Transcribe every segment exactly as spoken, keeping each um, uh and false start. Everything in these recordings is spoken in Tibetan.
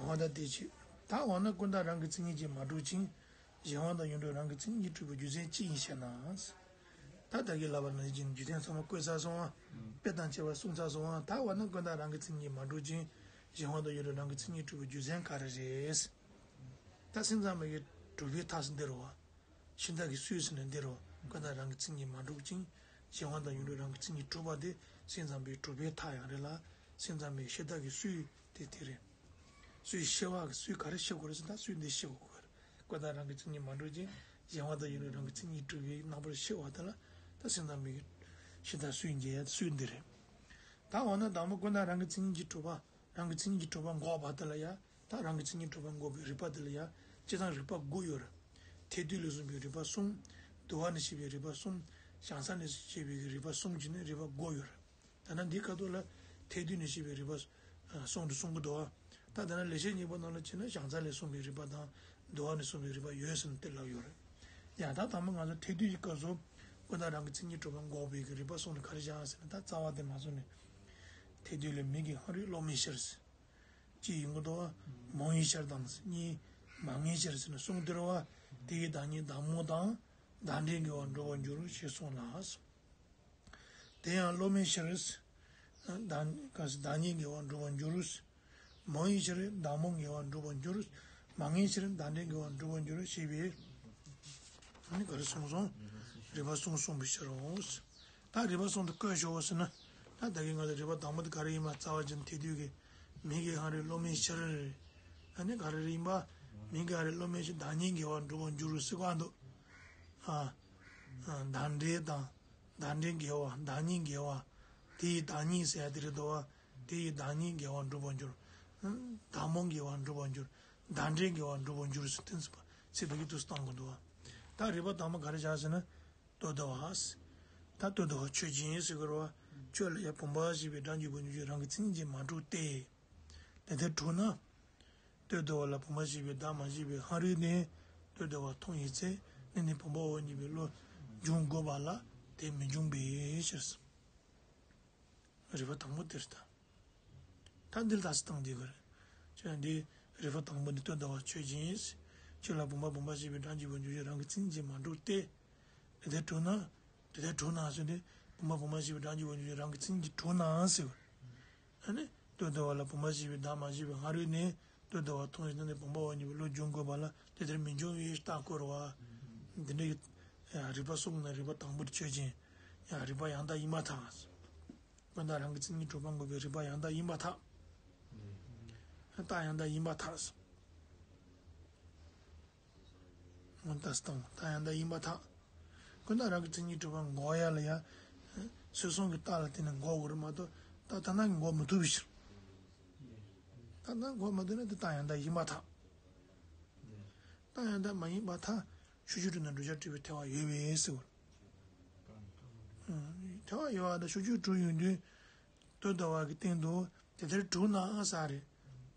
མ་དང་དེ་ཕྱིར། ད་འོ་ན་ཀུན་བཏགས་རང་གི་མཚན་ཉིད་ཀྱིས་མ་གྲུབ་ཅིང་། གཞན་དབང་དང་ཡུལ་འགྲུབ་རང་གི་མཚན་ཉིད་ཀྱིས་གྲུབ་པའི་རྒྱུ་མཚན་ཅི་ཡིན་ཞེ་ན། ད་ད་གིན་ལབ་པ་ནང་བཞིན་རྒྱུ་མཚན་ཚང་མ་བཀོད་ཚར་སོང་ཨ། དཔེ་དང་བཅས་པ་གསུངས་ཚར་སོང་ཨ། ད་འོ་ན་ཀུན་བཏགས་རང་གི་མཚན་ཉིད་ཀྱིས་མ་གྲུབ་ཅིང་། གཞན་དབང་དང་ཡུལ་འགྲུབ་རང་གི་མཚན་ཉིད་ཀྱིས་གྲུབ་པའི་རྒྱུ་མཚན་ག་རེ་རེད། ད་སེམས་ཙམ་པའི་གྲུབ་པའི་མཐའ་ཟེར་འདི་རེད་བ། ཤིང་རྟ་གི་སྲོལ་ཟེར་ན་འདི་རེད་བ། ཀུན་བཏགས་རང་གི་མཚན་ཉིད་མ་གྲུབ་ཅིང་། གཞན་དབང་དང་ཡུལ་འགྲུབ་རང་གི་མཚན་ཉིད་གྲུབ་པ་དེ་སེམས་ཙམ་པའི་གྲུབ་པའི་མཐའ་ཡང་རེད་ལ། སེམས་ཙམ་པའི་ཤིང་རྟ་གི་སྲོལ་དེ་དེ་རེད། སྲོལ་ཕྱེ་བ་གི་སྲོལ་ག་རེ་ཕྱེ་དགོས་རེད་ཟེར་ན་ད་སྲོལ་འདི་ཕྱེ་དགོས་རེད། ཀུན་བཏགས་རང་གི་མཚན་ཉིད་མ་གྲུབ་ཅིང་། གཞན་དབང་དང་ཡུལ་འགྲུབ་རང་གི་མཚན་ཉིད་གྲུབ་པའི་རྣམ་པར་ཕྱེ་བ་དེ་ལ་ད་སེམས་ཙམ་པའི་ཤིང་རྟ་སྲོལ་འབྱེད་ཡ་སྲོལ་འདི་རེད། ད་འོ་ན་དང་པོ་ཀུན་བཏགས་རང་གི་མཚན་ཉིད་ཀྱིས་གྲུབ་པ། རང་གི་མཚན་ཉིད་ཀྱིས་གྲུབ་པ་འགོག་པ་དེ་ལ་ཡ། ད་རང་གི་མཚན་ཉིད་གྲུབ་པ་འགོག་པའི་རིགས་པ་དེ་ལ་ཡ། སྤྱིར་བཏང་རིགས་པ་དགུ་ཡོད་རེད། ཐེག་བསྡུས་ལས་གསུངས་པའི་རིགས་པ་གསུམ། བསྡུ་བ་ནས་བཤད་པའི་རིགས་པ་གསུམ། བྱང་ས་ནས་བཤད་པའི་རིགས་པ་གསུམ་གྱིས་ནི་རིགས་པ་དགུ་ཡོད་རེད། ད་ནི་འདིའི་ཁ་ཐོག་ལ་ཐེག་བསྡུས་ནས་བཤད་པའི་རིགས་པ་གསུམ་དུ་གསུང་གི་འདུག་བ། ད་ད་ནི་ལེགས་བཤད་སྙིང་པོ་ནང་ལ་ཕྱིན་ན་བྱང་ས་ལས་གསུངས་པའི་རིགས་པ་དང་བསྡུ་བ་ནས་གསུངས་པའི་རིགས་པ་ཡོད་ཟེར་ནས་དེ་ལབ་ཡོད་རེད། ཡང་ད་དང་པོ་ང་ཚོ་ཐེག་བསྡུས་ཀྱི་སྐབས་སུ་ཀུན་བཏགས་རང་གི་མཚན་ཉིད་གྲུབ་པ་འགོག་པའི་གི་རིགས་པ་གསུམ་ནི་ག་རེ་བཞག་ཟེར་ན། ད་རྩ་བ་དེ་མ་བཟུང་ནས། ཐེག་བསྡུས་ལས་མིག་གི་ལྷ་རིས་གློག་མེ་ཤར་ཟེར། གཅིག་ཡིན་གྱི་འདུག་བ། མོ་ཡི་ཤར་དང་གཉིས། མ་ངེས་ཤར་ཟེར་ནས་གསུམ་དེ་རེད་བ། དེ་ཡི་བདག་ཉིད་བདག་མོ་དང་། བདག་འབྲས་འགལ་བར་འགྲུབ་པར་འགྱུར་ཞེས་གསུངས་ལ། དེ་ཡང་གློག་མེ་ཤར། བདག་ག་ཟེར་བདག་ཉིད་འགལ་བར་འགྲུབ་པར་འགྱུར། མོ་ཡི་ཤར་བདག་མོ་འགལ་བར་འགྲུབ་པར་འགྱུར། མ་ངེས་ཤར་བདག་འབྲས་འགལ་བར་འགྲུབ་པར་འགྱུར་ཞེས་པའི། ཨ་ནི་ག་རེ་གསུངས་སོང་། རིགས་པ་གསུམ་གསུངས་པའི་ཕྱིར་རོ། ད་རིགས་པ་གསུམ་དུ་བཀོད་ཤོག་ཟེར་ན། ད་ད་གིན་ང་ཚོ་རིགས་པ་དང་པོ་དེ་ག་རེ་ཡིན་པ། རྩ་བ་ཅན་ཐེག་བསྡུས་ཀྱི་མིག་གི་ལྷ་རིས་གློག་མེ་ཤར། ཨ་ནི་ག་རེ་རེད་ཡིན་པ། མིག་གི་ལྷ་རིས་གློག་མེ་ཤར་བདག་ཉིད་འགལ་བར་འགྲུབ་པར་འགྱུར་ཟེར་ག་འདུག་ཨ། བདག་འབྲས་དང་། བདག་འབྲས་འགལ་བ། བདག་ཉིད་འགལ་བ། དེ་ཡི་བདག་ཉིད་ཟེར་ཡ་དེ་རེད་འདུག་བ། དེ་ཡི་བདག་ཉིད་འགལ་བར་འགྲུབ་པར་འགྱུར། བདག་མོ་འགལ་བར་འགྲུབ་པར་འགྱུར། བདག་འབྲས་འགལ་བར་འགྲུབ་པར་འགྱུར་ཟེར་དེ་ཚིག་པ་ཚིག་དེ་གི་དུས་སུ་བཏང་དགོས་འདུག་བ། ད་རིགས་པ་དང་པོ་ག་རེ་བཞག་ཟེར་ན། ལྟོ་ལྡིར་བ། ད་ལྟོ་ལྡིར་བ་ཆོས་ཅན་ཟེར་དགོས་རེད་བ། ཆོས་ལ་ཡང་བུམ་པ་ཞེས་པའི་སྒྲ་འཇུག་པའི་རྒྱུ་རང་གི་མཚན་ཉིད་ཀྱིས་མ་གྲུབ་སྟེ། དེ་ལྟར་གྲུབ་ན། ལྟོ་ལྡིར་བ་ལ་བུམ་པ་ཞེས་པའི་བདག་མ་བཞག་པའི་སྔ་རོལ་ནས་ལྟོ་ལྡིར་བ་མཐོང་ཡི་ཚེ་ནས་ནི་བུམ་པའོ་སྙམ་པའི་བློ་འབྱུང་དགོས་པ་ལ་དེ་མི་འབྱུང་བའི་ཕྱིར། རིགས་པ་དང་པོ་དེ་རེད་ད། ད་འདི་ལ་ད་སུ་བཏང་བསྡད་དགོས་རེད། ཁྱོད་འདི་རིགས་པ་དང་པོ་འདི་ལྟོ་ལྡིར་བ་ཆོས་ཅན། ཁྱོད་ལ་བུམ་པ་བུམ་པ་ཞེས་པའི་སྒྲ་འཇུག་པའི་རྒྱུ་རང་གི་མཚན་ཉིད་ཀྱིས་མ་གྲུབ་སྟེ། དེ་ལྟར་གྲུབ་ན། དེ་ལྟར་གྲུབ་ན་ཟེར་ཏེ། བུམ་པ་བུམ་པ་ཞེས་པའི་སྒྲ་འཇུག་པའི་རྒྱུ་རང་གི་མཚན་ཉིད་ཀྱིས་གྲུབ་ན་ཟེར། ཨ་ནི། ལྟོ་ལྡིར་བ་ལ་བུམ་པ་ཞེས་པའི་བདག་མ་བཞག་པའི་སྔ་རོལ་ནས། ལྟོ་ལྡིར་བ་མཐོང་ཡི་ཚེ་ནས་བུམ་པའོ་སྙམ་པའི་བློ་འབྱུང་དགོས་པ་ལ་དེ་ལྟར་མི་འབྱུང་བའི་རྟགས་བཀོད་པ། འདི་འདྲའི་རིགས་པ་གསུམ་ནི་རིགས་པ་དང་པོ་ཆོས་ཅན། ཡང་རིགས་པ་ཡང་དག་ཡིན་པར་ཐལ། ཀུན་བཏགས་རང་གི་མཚན་ཉིད་གྲུབ་པ་འགོག་པའི་རིགས་པ་ཡང་དག་ཡིན་པར་ཐལ། རྟགས་ཡང་དག་ཡིན་པར་ཐལ། ད་སྟོང་ད་ཡང་དག་ཡིན་པར་ཐལ། ཀུན་བཏགས་རང་གི་མཚན་ཉིད་གྲུབ་པ་འགོག་ཡ་ལ་ཡ། སོ་སོ་གི་རྟགས་ལ་བརྟེན་ནས་འགོག་དགོས་རེད་མ་གཏོགས་ད་ལྟ་ན་འགོག་མི་ཐུབ་པའི་ཕྱིར། ད་ལྟ་འགོག་མ་ཐུབ་ན་དེ་རྟགས་ཡང་དག་ཡིན་པར་ཐལ། རྟགས་ཡང་དག་མ་ཡིན་པར་ཐལ། ཤུགས་ཆོས་གྲུབ་ན་བསྒྲུབ་བྱ་གྲུབ་པའི་ཐལ་བ་ཡོད་པས་ཟེར་བ། ཐལ་བ་ཡོད་པ་དང་ཤུགས་ཆོས་གྲུབ་ཡོང་དུས། ལྟོ་ལྡིར་བ་གི་སྟེང་དུ་དེ་ལྟར་གྲུབ་ན་ཟེར་རེད།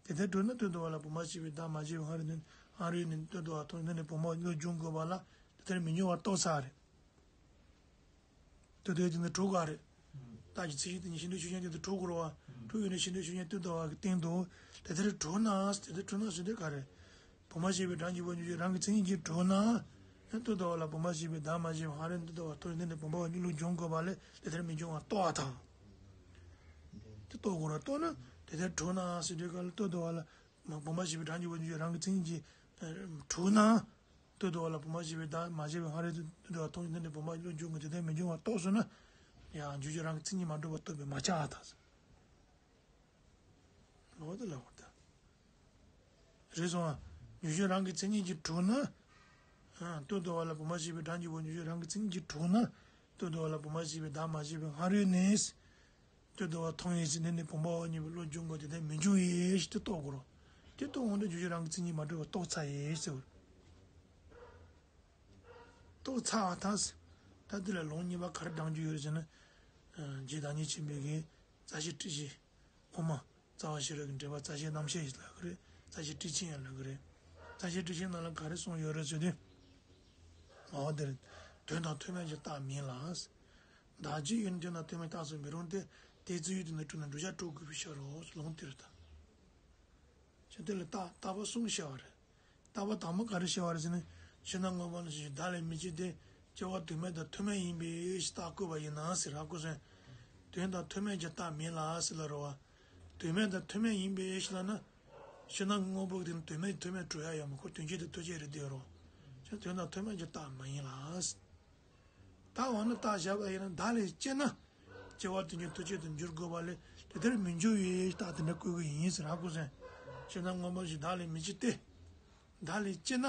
དེ་ལྟར་གྲུབ་ན་ལྟོ་ལྡིར་བ་ལ་བུམ་པ་ཞེས་པའི་བདག་མ་བཞག་པའི་སྔ་རོལ་ནས་སྔ་རོལ་ནས་ལྟོ་ལྡིར་བ་མཐོང་ཡི་ཚེ་ནས་བུམ་པའོ་སྙམ་པའི་བློ་འབྱུང་དགོས་པ་ལ་དེ་ལྟར་མི་འབྱུང་བར་རྟོགས་ཚར་རེད། ལྟོ་ལྡིར་དེ་ནི་གྲུབ་དཀའ་རེད། རྟགས་ཀྱི་ཚིག་གཞི་དེ་ཉིད་ཤིང་རྟའི་ཆོས་ཅན་དེ་ལྟར་གྲུབ་དགོས་རེད་བ། གྲུབ་ཡོད་ན་ཤིང་རྟའི་ཆོས་ཅན་ལྟོ་ལྡིར་བ་གི་སྟེང་དུ་དེ་ལྟར་གྲུབ་ན་དེ་ལྟར་གྲུབ་ན་ཟེར་དུས་ག་རེ། བུམ་པ་ཞེས་པའི་སྒྲ་འཇུག་པའི་རྒྱུ་རང་གི་མཚན་ཉིད་ཀྱིས་གྲུབ་ན། ཡང་ལྟོ་ལྡིར་བ་ལ་བུམ་པ་ཞེས་པའི་བདག་མ་བཞག་པའི་སྔ་རོལ་ནས་ལྟོ་ལྡིར་བ་མཐོང་ཡི་ཚེ་ནས་བུམ་པའོ་སྙམ་པའི་བློ་འབྱུང་དགོས་པ་ལ་དེ་ལྟར་མི་འབྱུང་བར་རྟོགས་པར་ཐལ། དེ་རྟོགས་དགོས་རེད། རྟོགས་ན་དེ་ལྟར་གྲུབ་ན་ཟེར་དུས་ག་ལ་ལྟོ་ལྡིར་བ་ལ་བུམ་པ་ཞེས་པའི་སྒྲ་འཇུག་པའི་རྒྱུ་རང་གི་མཚན་ཉིད་ཀྱིས་གྲུབ་ན། ལྟོ་ལྡིར་བ་ལ་བུམ་པ་ཞེས་པའི་བདག་མ་བཞག་པའི་སྔ་རོལ་ནས་ལྟོ་ལྡིར་བ་མཐོང་ཡི་ཚེ་ནས་བུམ་པའོ་སྙམ་པའི་བློ་འབྱུང་གི་དེ་ལྟར་མི་འབྱུང་བར་རྟོགས་སོང་ན། ཡང་རྒྱུ་རང་གི་མཚན་ཉིད་མ་གྲུབ་པ་རྟོགས་པས་མ་ཁྱབ་པར་ཐལ། ལོག་ཏུ་ལབ་པར་ཐལ། རེད་སོང་ཨ། རྒྱུ་རང་གི་མཚན་ཉིད་ཀྱིས་གྲུབ་ན། ལྟོ་ལྡིར་བ་ལ་བུམ་པ་ཞེས་པའི་སྒྲ་འཇུག་པའི་རྒྱུ་རང་གི་མཚན་ཉིད་ཀྱིས་གྲུབ་ན། ལྟོ་ལྡིར་བ་ལ་བུམ་པ་ཞེས་པའི་བདག་མ་བཞག་པའི་སྔ་རོལ་ནས། ལྟོ་ལྡིར་བ་མཐོང་ཡི་ཚེ་ནས་ནི་བུམ་པའོ་སྙམ་པའི་བློ་འབྱུང་དགོས་དེ་ལྟར་མི་འབྱུང་བའི་ཕྱིར་དེ་རྟོགས་དགོས་རེད། དེ་རྟོགས་འོང་དུས་རྒྱུ་རང་གི་མཚན་ཉིད་མ་གྲུབ་པ་རྟོགས་ཚར་ཡི་ཟེར་བ། རྟོགས་ཚར་བ་དང་། ད་འདི་ལ་ལུང་གཉིས་པ་ག་རེ་དྲངས་རྒྱུ་ཡོད་རེད་ཟེར་ན། རྗེ་བདག་ཉིད་ཆེན་པོའི་གི་རྩ་ཤེ་ཊཱིཀ་ཆེན། དབུ་མ། རྩ་བ་ཤེས་རབ་ཀྱི་འགྲེལ་པ་རྩ་ཤེ་རྣམ་བཤད་ལབ་ཀྱི་རེད། རྩ་ཤེ་ཊཱིཀ་ཆེན་ཡང་ལབ་ཀྱི་རེད། རྩ་ཤེ་ཊཱིཀ་ཆེན་ནང་ལ་ག་རེ་གསུངས་ཡོད་རེད་ཟེར་དུས། འོ་དེ་རེད། དོན་དང་མཐུན་མིན་གྱི་རྟགས་མིན་ལ། བདག་གཅིག་ཡོད་ན་དོན་དང་མཐུན་མིན་རྟགས་སུ་མི་རུང་སྟེ། དེ་རྩིས་ཡུལ་དུ་ནི་གྲུབ་ན་བསྒྲུབ་བྱ་གྲུབ་དགོས་པའི་ཕྱིར་རོ། ལུང་དེ་རེད་ད། ཁྱོད་དེ་ལ་རྟགས་རྟགས་པ་གསུམ་བཤད་པ་རེད། རྟགས་པ་དང་པོ་ག་རེ་བཤད་པ་རེད་ཟེར་ན། ཕྱི་ནང་མངོན་པ་ནང་བཞིན་བདག་ལས་མི་སྐྱེ་སྟེ། སྐྱེ་བ་དུས་མེད་དང་ཐུག་མེད་ཡིན་པའི་ཕྱིར་རྟགས་བཀོད་པ་ཡིན་ན་ཟེར་ར་ཁུ་སོན། དུས་དང་ཐུག་མེད་ཀྱི་རྟགས་མིན་ལ་ཟེར་ལ་རོ་བ། དུས་མེད་དང་ཐུག་མེད་ཡིན་པའི་ཕྱིར་ལ་ན། ཕྱི་ནང་མངོན་པ་དེ་ནི་དུས་མེད་ཐུག་མེད་གྲུབ་ཡ་ཡོད་མ་ཁོ་དོན་སྤྱི་དང་ཐུག་སྤྱི་རེད་དེ་རོ། ཁྱོད་དུས་དང་ཐུག་མེད་ཀྱི་རྟགས་མ་ཡིན་ལ། ད་འོ་ན་རྟགས་བཞག་པ་ཡིན་ན་བདག་ལས་སྐྱེས་ན། སྐྱེ་བ་དོན་སྤྱི་ཐུག་སྤྱི་དུ་འགྱུར་དགོས་པ་ལས་དེ་ལྟར་མི་འགྱུར་བའི་རྟགས་དེ་འདྲ་བཀོད་ཀྱི་ཡིན་ཟེར་ཧ་གོ་སོང་། ཕྱི་ནང་མངོན་པ་བཞིན་བདག་ལས་མི་སྐྱེ་སྟེ། བདག་ལས་སྐྱེས་ན།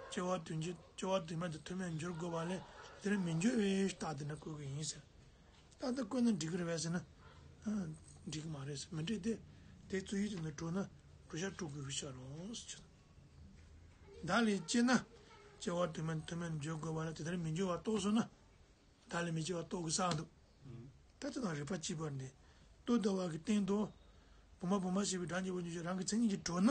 སྐྱེ་བ་དོན་སྤྱི་སྐྱེ་བ་དུས་མེད་དུ་ཐུག་མེད་འགྱུར་དགོས་པ་ལས་དེ་ལྟར་མི་འགྱུར་བའི་རྟགས་དེ་འདྲ་བཀོད་ཀྱི་ཡིན་ཟེར། རྟགས་དེ་བཀོད་ན་འགྲིག་གི་རེད་བས་ཟེར་ན། ཨ། འགྲིག་གི་མ་རེད་ཟེར་མི་འགྲིག་སྟེ། དེ་རྩོད་ཡུལ་དེ་འདྲ་གྲུབ་ན་བསྒྲུབ་བྱ་གྲུབ་དགོས་པའི་ཕྱིར་རོ་ཟེར། བདག་ལས་སྐྱེས་ན། སྐྱེ་བ་དུས་མེད་ཐུག་མེད་འགྱུར་དགོས་པ་ལ་དེ་ལྟར་མི་འགྱུར་བ་རྟོགས་སོང་ན། བདག་ལས་མི་སྐྱེ་བ་རྟོགས་ཀྱི་ས་འདུག་ད་ལྟ་དང་རིགས་པ་གཅིག་པར་འདི། ལྟོ་ལྡིར་བ་གི་སྟེང་དུ། བུམ་པ་བུམ་པ་ཞེས་པའི་སྒྲ་འཇུག་པ་འཇུག་བྱེད་རང་གི་མཚན་ཉིད་ཀྱིས་གྲུབ་ན།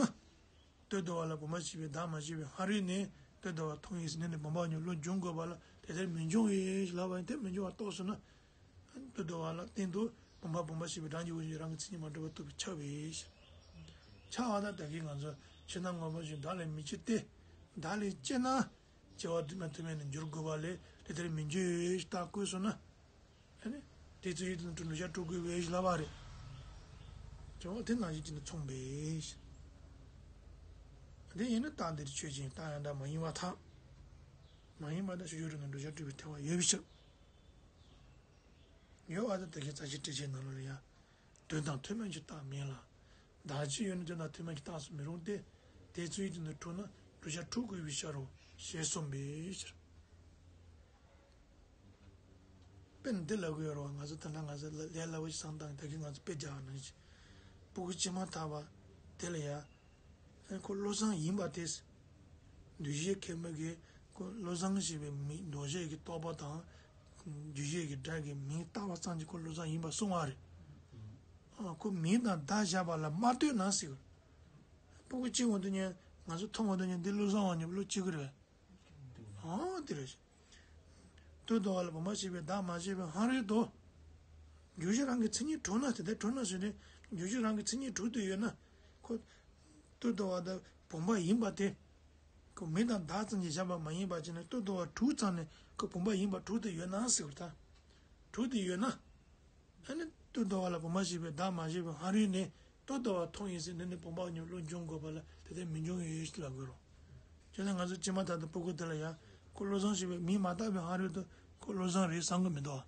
ལྟོ་ལྡིར་བ་ལ་བུམ་པ་ཞེས་པའི་བདག་མ་སྐྱེས་པའི་སྔ་རོལ་ནས་ལྟོ་ལྡིར་བ་མཐོང་ཡི་ཟེར་ནས་ནི་བུམ་པ་ཉིད་བློ་འབྱུང་དགོས་པ་ལ་དེ་ལྟར་མི་འབྱུང་བས་ལབ་པ་ཡིན་ཏེ་མི་འབྱུང་བ་རྟོགས་སོང་ན། ལྟོ་ལྡིར་བ་ལ་སྟེང་དུ་བུམ་པ་བུམ་པ་ཞེས་པའི་སྒྲ་འཇུག་པ་འཇུག་རང་གི་མཚན་ཉིད་མ་གྲུབ་པ་རྟོགས་པས་ཁྱབ་པས། ཁྱབ་པ་ད་ད་གིན་ང་ཚོ་ཕྱི་ནང་མངོན་པ་བཞིན་བདག་ལས་མི་སྐྱེ་སྟེ། བདག་ལས་སྐྱེས་ན། སྐྱེ་བ་དུས་མེད་ཐུག་མེད་ནས་འགྱུར་དགོས་པ་ལས་དེ་ལྟར་མི་འགྱུར་རྟགས་བཀོད་སོང་ན། ཨ་ནི། དེ་ཚོ་ཡིད་དུ་འགྲོ་བྱ་སྤྲོ་དགོས་པའི་ལབ་པ་རེད། ཀྱང་དེ་ནང་བཞིན་གྱི་ནི་མཚུངས་པས། དེ་ཡིན་ན་རྟགས་འདིར་ཆོས་ཅན་རྟགས་ཡང་དག་མ་ཡིན་པར་ཐལ། མ་ཡིན་པར་ཐལ་ཞེས་བརྗོད་ན་འགྲོ་བྱ་སྤྲོ་བའི་ཐལ་བ་ཡོད་པའི་ཕྱིར། ཡོད་པ་དེ་དེ་གའི་རྩ་ཤེ་ཊཱིཀ་ཆེན་ནང་ལོགས་ལ་ཡང་། དོན་དང་ཐུག་མེད་ཀྱི་རྟགས་མིན་ལ། བདག་གཅིག་ཡོད་ན་དོན་དང་ཐུག་མེད་ཀྱི་རྟགས་སུ་མི་རུང་སྟེ། དེ་ཚོ་ཡིད་དུ་འགྲོ་ན་འགྲོ་བྱ་སྤྲོ་དགོས་པའི་ཕྱིར་རོ། ཞེས་གསུངས་པའི་ཕྱིར། དཔེར་ན་འདི་ལབ་ཀྱི་ཡོད་རེད་བ། ང་ཚོ་ད་ལྟ་ང་ཚོ་ལས་སླ་པོ་ཞིག་བསམ་བཏང་། ད་གིན་ང་ཚོ་དཔེ་རྒྱག་ནང་བཞིན། སྤུ་གུ་སྐྱེས་མ་ཐག་པ་དེ་ལ་ཡ། ཁོ་བློ་བཟང་ཡིན་པ་དེ། འདུས་བྱས་མཁན་པོ་གིས་ཁོ་བློ་བཟང་ཞེས་པའི་མིང་འདུ་བྱེད་ཀྱི་རྟོག་པ་དང་། འདུས་བྱས་ཀྱི་སྒྲ་གི་མིང་བཏགས་པ་ཙམ་གྱིས་ཁོ་བློ་བཟང་ཡིན་པར་གསུངས་པ་རེད། ཨ། ཁོ་མིང་དང་བརྡ་བཞག་པ་ལ་མ་ལྟོས་ན་ཟེར། སྤུ་གུ་སྐྱེས་འོང་དུས་ནས་ང་ཚོ་མཐོང་འོང་དུས་ནས་འདི་བློ་བཟང་བ་ཉིད་བློ་སྐྱེ་གི་རེད། ཨང་། དེ་རེད། ལྟོ་ལྡིར་བ་ལ་བུམ་པ་ཞེས་པའི་བདག་མ་སྐྱེས་པའི་སྔ་རོལ་དུ། འགྱུར་བྱེད་རང་གི་མཚན་ཉིད་གྲུབ་ན་དེ་ལྟར་གྲུབ་ན་ཟེར་ནས་འགྱུར་བྱེད་རང་གི་མཚན་ཉིད་གྲུབ་ཏུ་ཡོད་ན། ཁོ། ལྟོ་ལྡིར་བ་དང་བུམ་པ་ཡིན་པ་དེ། ཁོ་མིང་དང་བརྡ་ཙམ་གྱིས་བཞག་པ་མ་ཡིན་པ་བྱས་ནས་ལྟོ་ལྡིར་བ་གྲུབ་ཙམ་ནས་ཁོ་བུམ་པ་ཡིན་པ་གྲུབ་ཏུ་ཡོད་ན་ཟེར་བ་དང་། གྲུབ་ཏུ་ཡོད་ན། ཨ་ནི་ལྟོ་ལྡིར་བ་ལ་བུམ་པ་ཞེས་པའི་བདག་མ་སྐྱེས་པའི་སྔ་རོལ་ནས་ལྟོ་ལྡིར་བ་མཐོང་ཡི་ཟེར་འདི་ནི་བུམ་པ་ཉིད་བློ་འབྱུང་དགོས་པ་ལ་དེ་ལྟར་མི་འབྱུང་ཡོད་ལབ་དགོས་རོ། བྱས་ན་ང་ཚོ་སྐྱེས་མ་ཐག་ཏུ་སྤུ་གུ་དེ་ལ་ཡང་ཁོ་བློ་བཟང་ཞེས་པའི་མིང་མ་བཏགས་པའི་སྔ་རོལ་དུ་ཁོ་བློ་བཟང་རེད་བསམ་གི་མི་འདུག་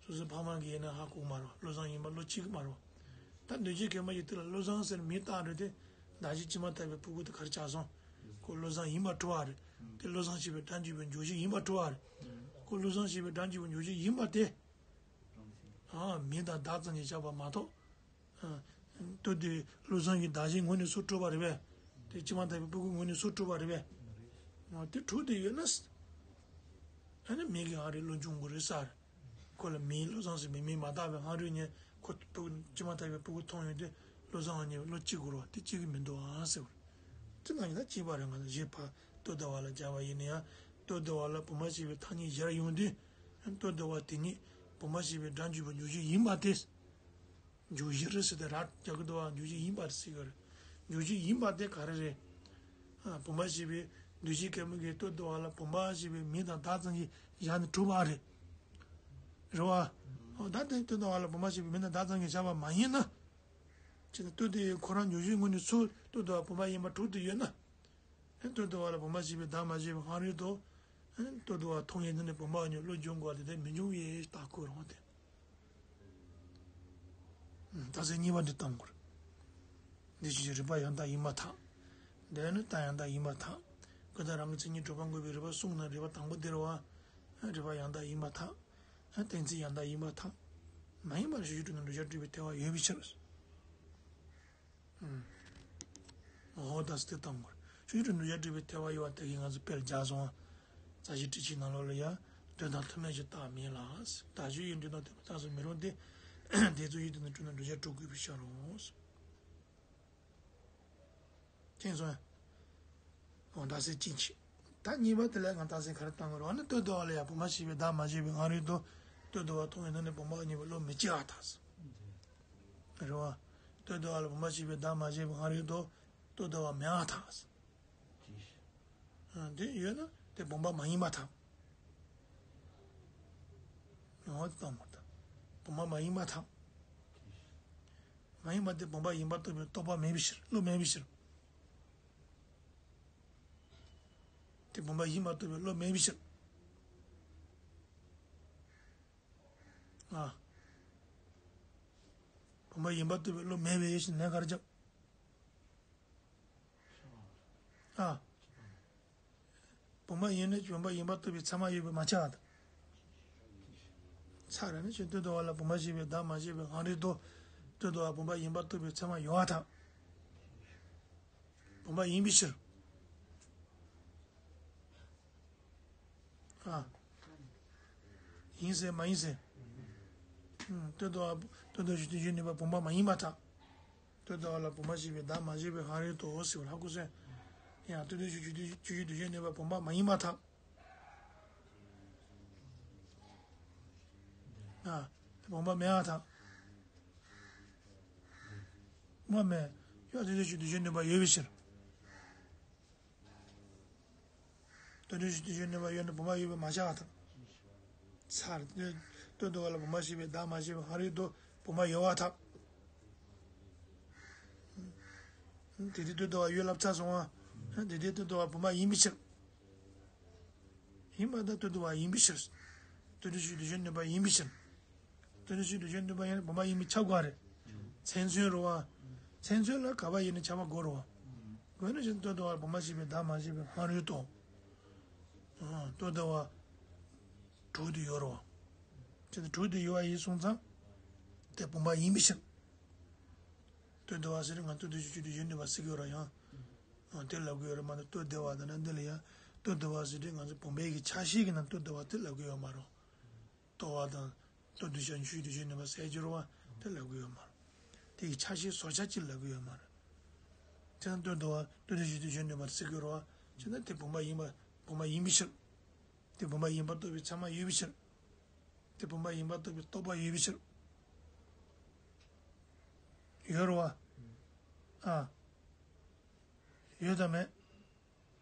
སོ་སོའི་ཕ་མ་གིས་ཡིན་ན་ཧ་གོ་གི་མ་རེད། བློ་བཟང་ཡིན་པ་བློ་སྐྱེ་གི་མ་རེད། ད་འདུས་བྱས་མཁན་པོ་ཡིས་དེ་ལ་བློ་བཟང་ཟེར་མིང་བཏགས་རེད་དེ། ད་ཅི་སྐྱེས་མ་ཐག་པའི་སྤུ་གུ་དེ་ག་རེ་ཆགས་སོང་། ཁོ་བློ་བཟང་ཡིན་པ་གྲུབ་པ་རེད། དེ་བློ་བཟང་ཞེས་པའི་སྒྲ་འཇུག་པའི་འཇུག་གཞི་ཡིན་པ་གྲུབ་པ་རེད། ཁོ་བློ་བཟང་ཞེས་པའི་སྒྲ་འཇུག་པའི་འཇུག་གཞི་ཡིན་པ་དེ། ཨ། མིང་དང་བརྡ་ཙམ་གྱིས་བཞག་པ་མ་གཏོགས། ཨ། ལྟོ་ལྡིར་བའི་བློ་བཟང་གི་གདགས་གཞིའི་ངོས་ནས་སུ་གྲུབ་པ་རེད་པས། དེ་སྐྱེས་མ་ཐག་པའི་སྤུ་གུའི་ངོས་ནས་སུ་གྲུབ་པ་རེད་པས། ཨ། དེ་གྲུབ་སྟེ་ཡོད་ན། ཨ་ནི་མིང་གི་ཨ་རེ་བློ་འབྱུང་དགོས་རེད་ས་རེད། ཁོ་ལ་མིང་བློ་བཟང་ཟེར་བའི་མིང་མ་བཏགས་པའི་སྔ་རོལ་ནས་ཁོ་སྤུ་གུ་སྐྱེས་མ་ཐག་པའི་སྤུ་གུ་མཐོང་ཡོང་དུས་བློ་བཟང་ཉིད་བློ་སྐྱེ་དགོས་རེད་བ། དེ་སྐྱེ་གི་མི་འདུག་ཨང་ཟེར་བ། དེ་ནང་བཞིན་ད་གཅིག་པ་རེད། ང་ཚོ་གཞན་ཕར་ལྟོ་ལྡིར་བ་ལ་སྦྱར་བ་ཡིན་ན་ཡང་ལྟོ་ལྡིར་བ་ལ་བུམ་པ་ཞེས་པའི་ཐ་སྙད་སྦྱར་ཡོང་དུས། ལྟོ་ལྡིར་བ་དེ་ཉིད་བུམ་པ་ཞེས་པའི་སྒྲ་འཇུག་པའི་འཇུག་གཞི་ཡིན་པ་དེ། འཇུག་གཞི་རེད་ཟེར་ཏེ་ར་རྒྱག་གི་འདུག་བ། འཇུག་གཞི་ཡིན་པ་རེད་ཟེར་གི་རེད། འཇུག་གཞི་ཡིན་པ་དེ་ག་རེ་རེད། ཨ། བུམ་པ་ཞེས་པའི་འདུས་བྱས་མཁན་པོ་གིས་ལྟོ་ལྡིར་བ་ལ་བུམ་པ་ཞེས་པའི་མིང་དང་བརྡ་ཙམ་གྱིས་བཞག་ནས་གྲུབ་པ་རེད། རེད་བ། འོ་ད་དེ་ལྟོ་ལྡིར་བ་ལ་བུམ་པ་ཞེས་པའི་མིང་དང་བརྡ་ཙམ་གྱིས་བཞག་པ་མ་ཡིན་ན། ཅི་ན་ལྟོ་དེ་ཁོ་རང་འཇུག་གཞིའི་ངོས་ནས་སུ་ལྟོ་ལྡིར་བ་བུམ་པ་ཡིན་པ་གྲུབ་ཏུ་ཡོད་ན། ལྟོ་ལྡིར་བ་ལ་བུམ་པ་ཞེས་པའི་བརྡ་མ་བྱས་པའི་སྔ་རོལ་དུ། ལྟོ་ལྡིར་བ་མཐོང་ཡས་ནི་བུམ་པ་ཉིད་བློ་འབྱུང་དགོས་པ་དེ་ལྟར་མི་འབྱུང་བའི་རྟགས་བཀོད་རང་དེ། རྟགས་གསལ་གཉིས་པ་འདི་བཏང་དགོས། འདི་ཕྱིའི་རིགས་པ་ཡང་དག་ཡིན་པར་ཐལ། འདི་ནི་རྟགས་ཡང་དག་ཡིན་པར་ཐལ། ཀུན་བཏགས་རང་གི་མཚན་ཉིད་གྲུབ་པ་འགོག་པའི་རིགས་པ་གསུངས་ན་རིགས་པ་དང་པོ་འདིར་བ། རིགས་པ་ཡང་དག་ཡིན་པར་ཐལ། གཏན་ཚིགས་ཡང་དག་ཡིན་པར་ཐལ། མ་ཡིན་པར་ཞེས་བརྗོད་ན་འགྲོ་བྱ་སྤྲོ་བའི་ཐལ་བ་ཡོད་པའི་ཕྱིར། འོ་ད་སྟེ་བཏང་བར་ཆོས་ཀྱི་འགྲོ་བྱ་སྤྲོ་བའི་ཐལ་བ་ཡོད་པ་དེ་གིས་ང་ཚོ་དཔེར་བརྒྱབ་སོང་བ། རྩ་ཤེ་ཊཱིཀ་ཆེན་ནང་ལོགས་ལ་ཡང་དོན་དང་ཐུག་མེད་ཀྱི་རྟགས་མིན་ལ། བདག་གཅིག་ཡོད་ན་དོན་དང་ཐུག་མེད་རྟགས་སུ་མི་རུང་སྟེ། དེ་ཚོ་ཡིད་དུ་ནི་སྤྲོ་ན་འགྲོ་བྱ་སྤྲོ་དགོས་པའི་ཕྱིར་རོ། མཁྱེན་སོང་། འོ་རྟགས་གསལ་གཅིག་བྱས། ད་གཉིས་པ་དེ་ལ་ང་རྟགས་གསལ་ག་རེ་བཏང་དགོས་རེད་བ་ནི། ལྟོ་ལྡིར་བ་ལ་ཡང་བུམ་པ་ཞེས་པའི་བརྡ་མ་བྱས་པའི་སྔ་རོལ་དུ། ལྟོ་ལྡིར་བ་མཐོང་ཡས་ནི་བུམ་པ་ཉིད་པའི་བློ་མི་སྐྱེ་བར་ཐལ། རེད་བ། ལྟོ་ལྡིར་བ་ལ་བུམ་པ་ཞེས་པའི་བརྡ་མ་བྱས་པའི་སྔ་རོལ་དུ། ལྟོ་ལྡིར་བ་མེད་པར་ཐལ། ཨ། དེ་ཡོད་ན་དེ་བུམ་པ་མ་ཡིན་པར་ཐལ། ཡོང་བ་དེ་གཏོང་མ་ཐལ། བུམ་པ་མ་ཡིན་པར་ཐལ། མ་ཡིན་པ་དེ་བུམ་པ་ཡིན་པར་རྟོགས་པའི་རྟོག་པ་མེད་པའི་ཕྱིར། བློ་མེད་པའི་ཕྱིར། དེ་བུམ་པ་ཡིན་པར་རྟོགས་པའི་བློ་མེད་པའི་ཕྱིར། ཨ། བུམ་པ་ཡིན་པར་རྟོགས་པའི་བློ་མེད་པའི་ཕྱིར་ན་ག་རེ་བྱ། ཨ། བུམ་པ་ཡིན་ན་བུམ་པ་ཡིན་པར་རྟོགས་པའི་ཚད་མ་ཡོད་པས་མ་ཁྱབ་པར་ཐལ། ཚར་རེ་ནི་ཆོས་ལྟོ་ལྡིར་བ་ལ་བུམ་པ་ཞེས་པའི་བདག་མ་བྱས་པའི་དབང་རིག་ཏུ། ལྟོ་ལྡིར་བ་བུམ་པ་ཡིན་པར་རྟོགས་པའི་ཚད་མ་ཡོད་པར་ཐལ། བུམ་པ་ཡིན་པའི་ཕྱིར། ཨ། ཡིན་ཟེར་མ་ཡིན་ཟེར། ལྟོ་ལྡིར་བ་ལྟོ་ལྡིར་ཞིང་དུས་གཞན་ནུས་པ་བུམ་པ་མ་ཡིན་པར་ཐལ། ལྟོ་ལྡིར་བ་ལ་བུམ་པ་ཞེས་པའི་བདག་མ་བྱས་པའི་དབང་རིག་ཏུ་ཟེར་བ་ལ་ཧ་གོ་སོང་། ཡང་ལྟོ་ལྡིར་ཞིང་དུས་གཞན་ནུས་པ་བུམ་པ་མ་ཡིན་པར་ཐལ། ཨ། བུམ་པ་མེད་པར་ཐལ། བུམ་པ་མེད། ཡང་ལྟོ་ལྡིར་ཞིང་དུས་གཞན་ནུས་པ་ཡོད་པའི་ཕྱིར། ལྟོ་ལྡིར་ཞིང་དུས་གཞན་ནུས་པ་ཡོད་ན་བུམ་པ་ཡོད་པས་མ་ཁྱབ་པར་ཐལ། ཚར། ལྟོ་ལྡིར་བ་ལ་བུམ་པ་ཞེས་པའི་བདག་མ་བྱས་པའི་དབང་རིག་ཏུ་བུམ་པ་ཡོད་པར་ཐལ། དེ་དུས་ལྟོ་ལྡིར་བ་ཡོད་ལབ་ཚར་སོང་བ། དེ་དུས་ལྟོ་ལྡིར་བ་བུམ་པ་ཡིན་པའི་ཕྱིར། ཡིན་པར་ཐལ། ལྟོ་ལྡིར་བ་ཡིན་པའི་ཕྱིར། ལྟོ་ལྡིར་ཞིང་དུས་གཞན་ནུས་པ་ཡིན་པའི་ཕྱིར། ལྟོ་ལྡིར་ཞིང་དུས་གཞན་ནུས་པ་ཡིན་ན་བུམ་པ་ཡིན་པས་ཁྱབ་དགོས་རེད། མཚན་མཚོན་རེད་བ། མཚན་མཚོན་ལ་ག་པར་ཡིན་ན་ཁྱབ་པ་དགོས་རེད་བ། དགོས་ན་ཅི་ལྟོ་ལྡིར་བ་བུམ་པ་ཞེས་པའི་བདག་མ་བྱས་པའི་དབང་རིག་ཏུ། ལྟོ་ལྡིར་བ་དྲུག་ཏུ་ཡོད་རེད་བ། ཅི་ལྟར་དྲུག་ཏུ་ཡོད་པ་ཡིན་སོང་ཙང་། དེ་བུམ་པ་ཡིན་པའི་ཕྱིར། ལྟོ་ལྡིར་བ་ཟེར་དུས་ང་ལྟོ་ལྡིར་ཞིང་དུས་གཞན་ནུས་པ་ཟེར་གྱི་ཡོད་རེད་ཡང་། ཨ། དེ་ལབ་ཀྱི་ཡོད་རེད་མ་གཏོགས་ལྟོ་ལྡིར་བ་དང་ན་འདི་ལ་ཡང་ལྟོ་ལྡིར་བ་ཟེར་དུས་ང་ཚོ་བུམ་པའི་གི་ཆ་ཤས་ཀྱི་ནང་ལྟོ་ལྡིར་བ་དེ་ལབ་ཀྱི་ཡོད་མ་རེད། ལྟོ་བ་དང་ལྟོ་ལྡིར་བྱ་ཞིང་དུས་གཞན་ནུས་པ་ཟེར་གྱི་རེད་བ། དེ་ལབ་ཀྱི་ཡོད་མ་རེད། དེ་གི་ཆ་ཤས་བཟོ་བྱ་ཅིག་ལབ་ཀྱི་ཡོད་མ་རེད། དེ་ན་ལྟོ་ལྡིར་བ་ལྟོ་ལྡིར་ཞིང་དུས་གཞན་ནུས་པ་ཟེར་གྱི་རེད་བ། བྱས་ན་དེ་བུམ་པ་ཡིན་པ་བུམ་པ་ཡིན་པའི་ཕྱིར། དེ་བུམ་པ་ཡིན་པར་རྟོགས་པའི་ཚད་མ་ཡོད་པའི་ཕྱིར། དེ་བུམ་པ་ཡིན་པར་རྟོགས་པའི་རྟོག་པ་ཡོད་པའི་ཕྱིར། ཡོད་རེད་བ། ཨ། ཡོད་དམ་མེད།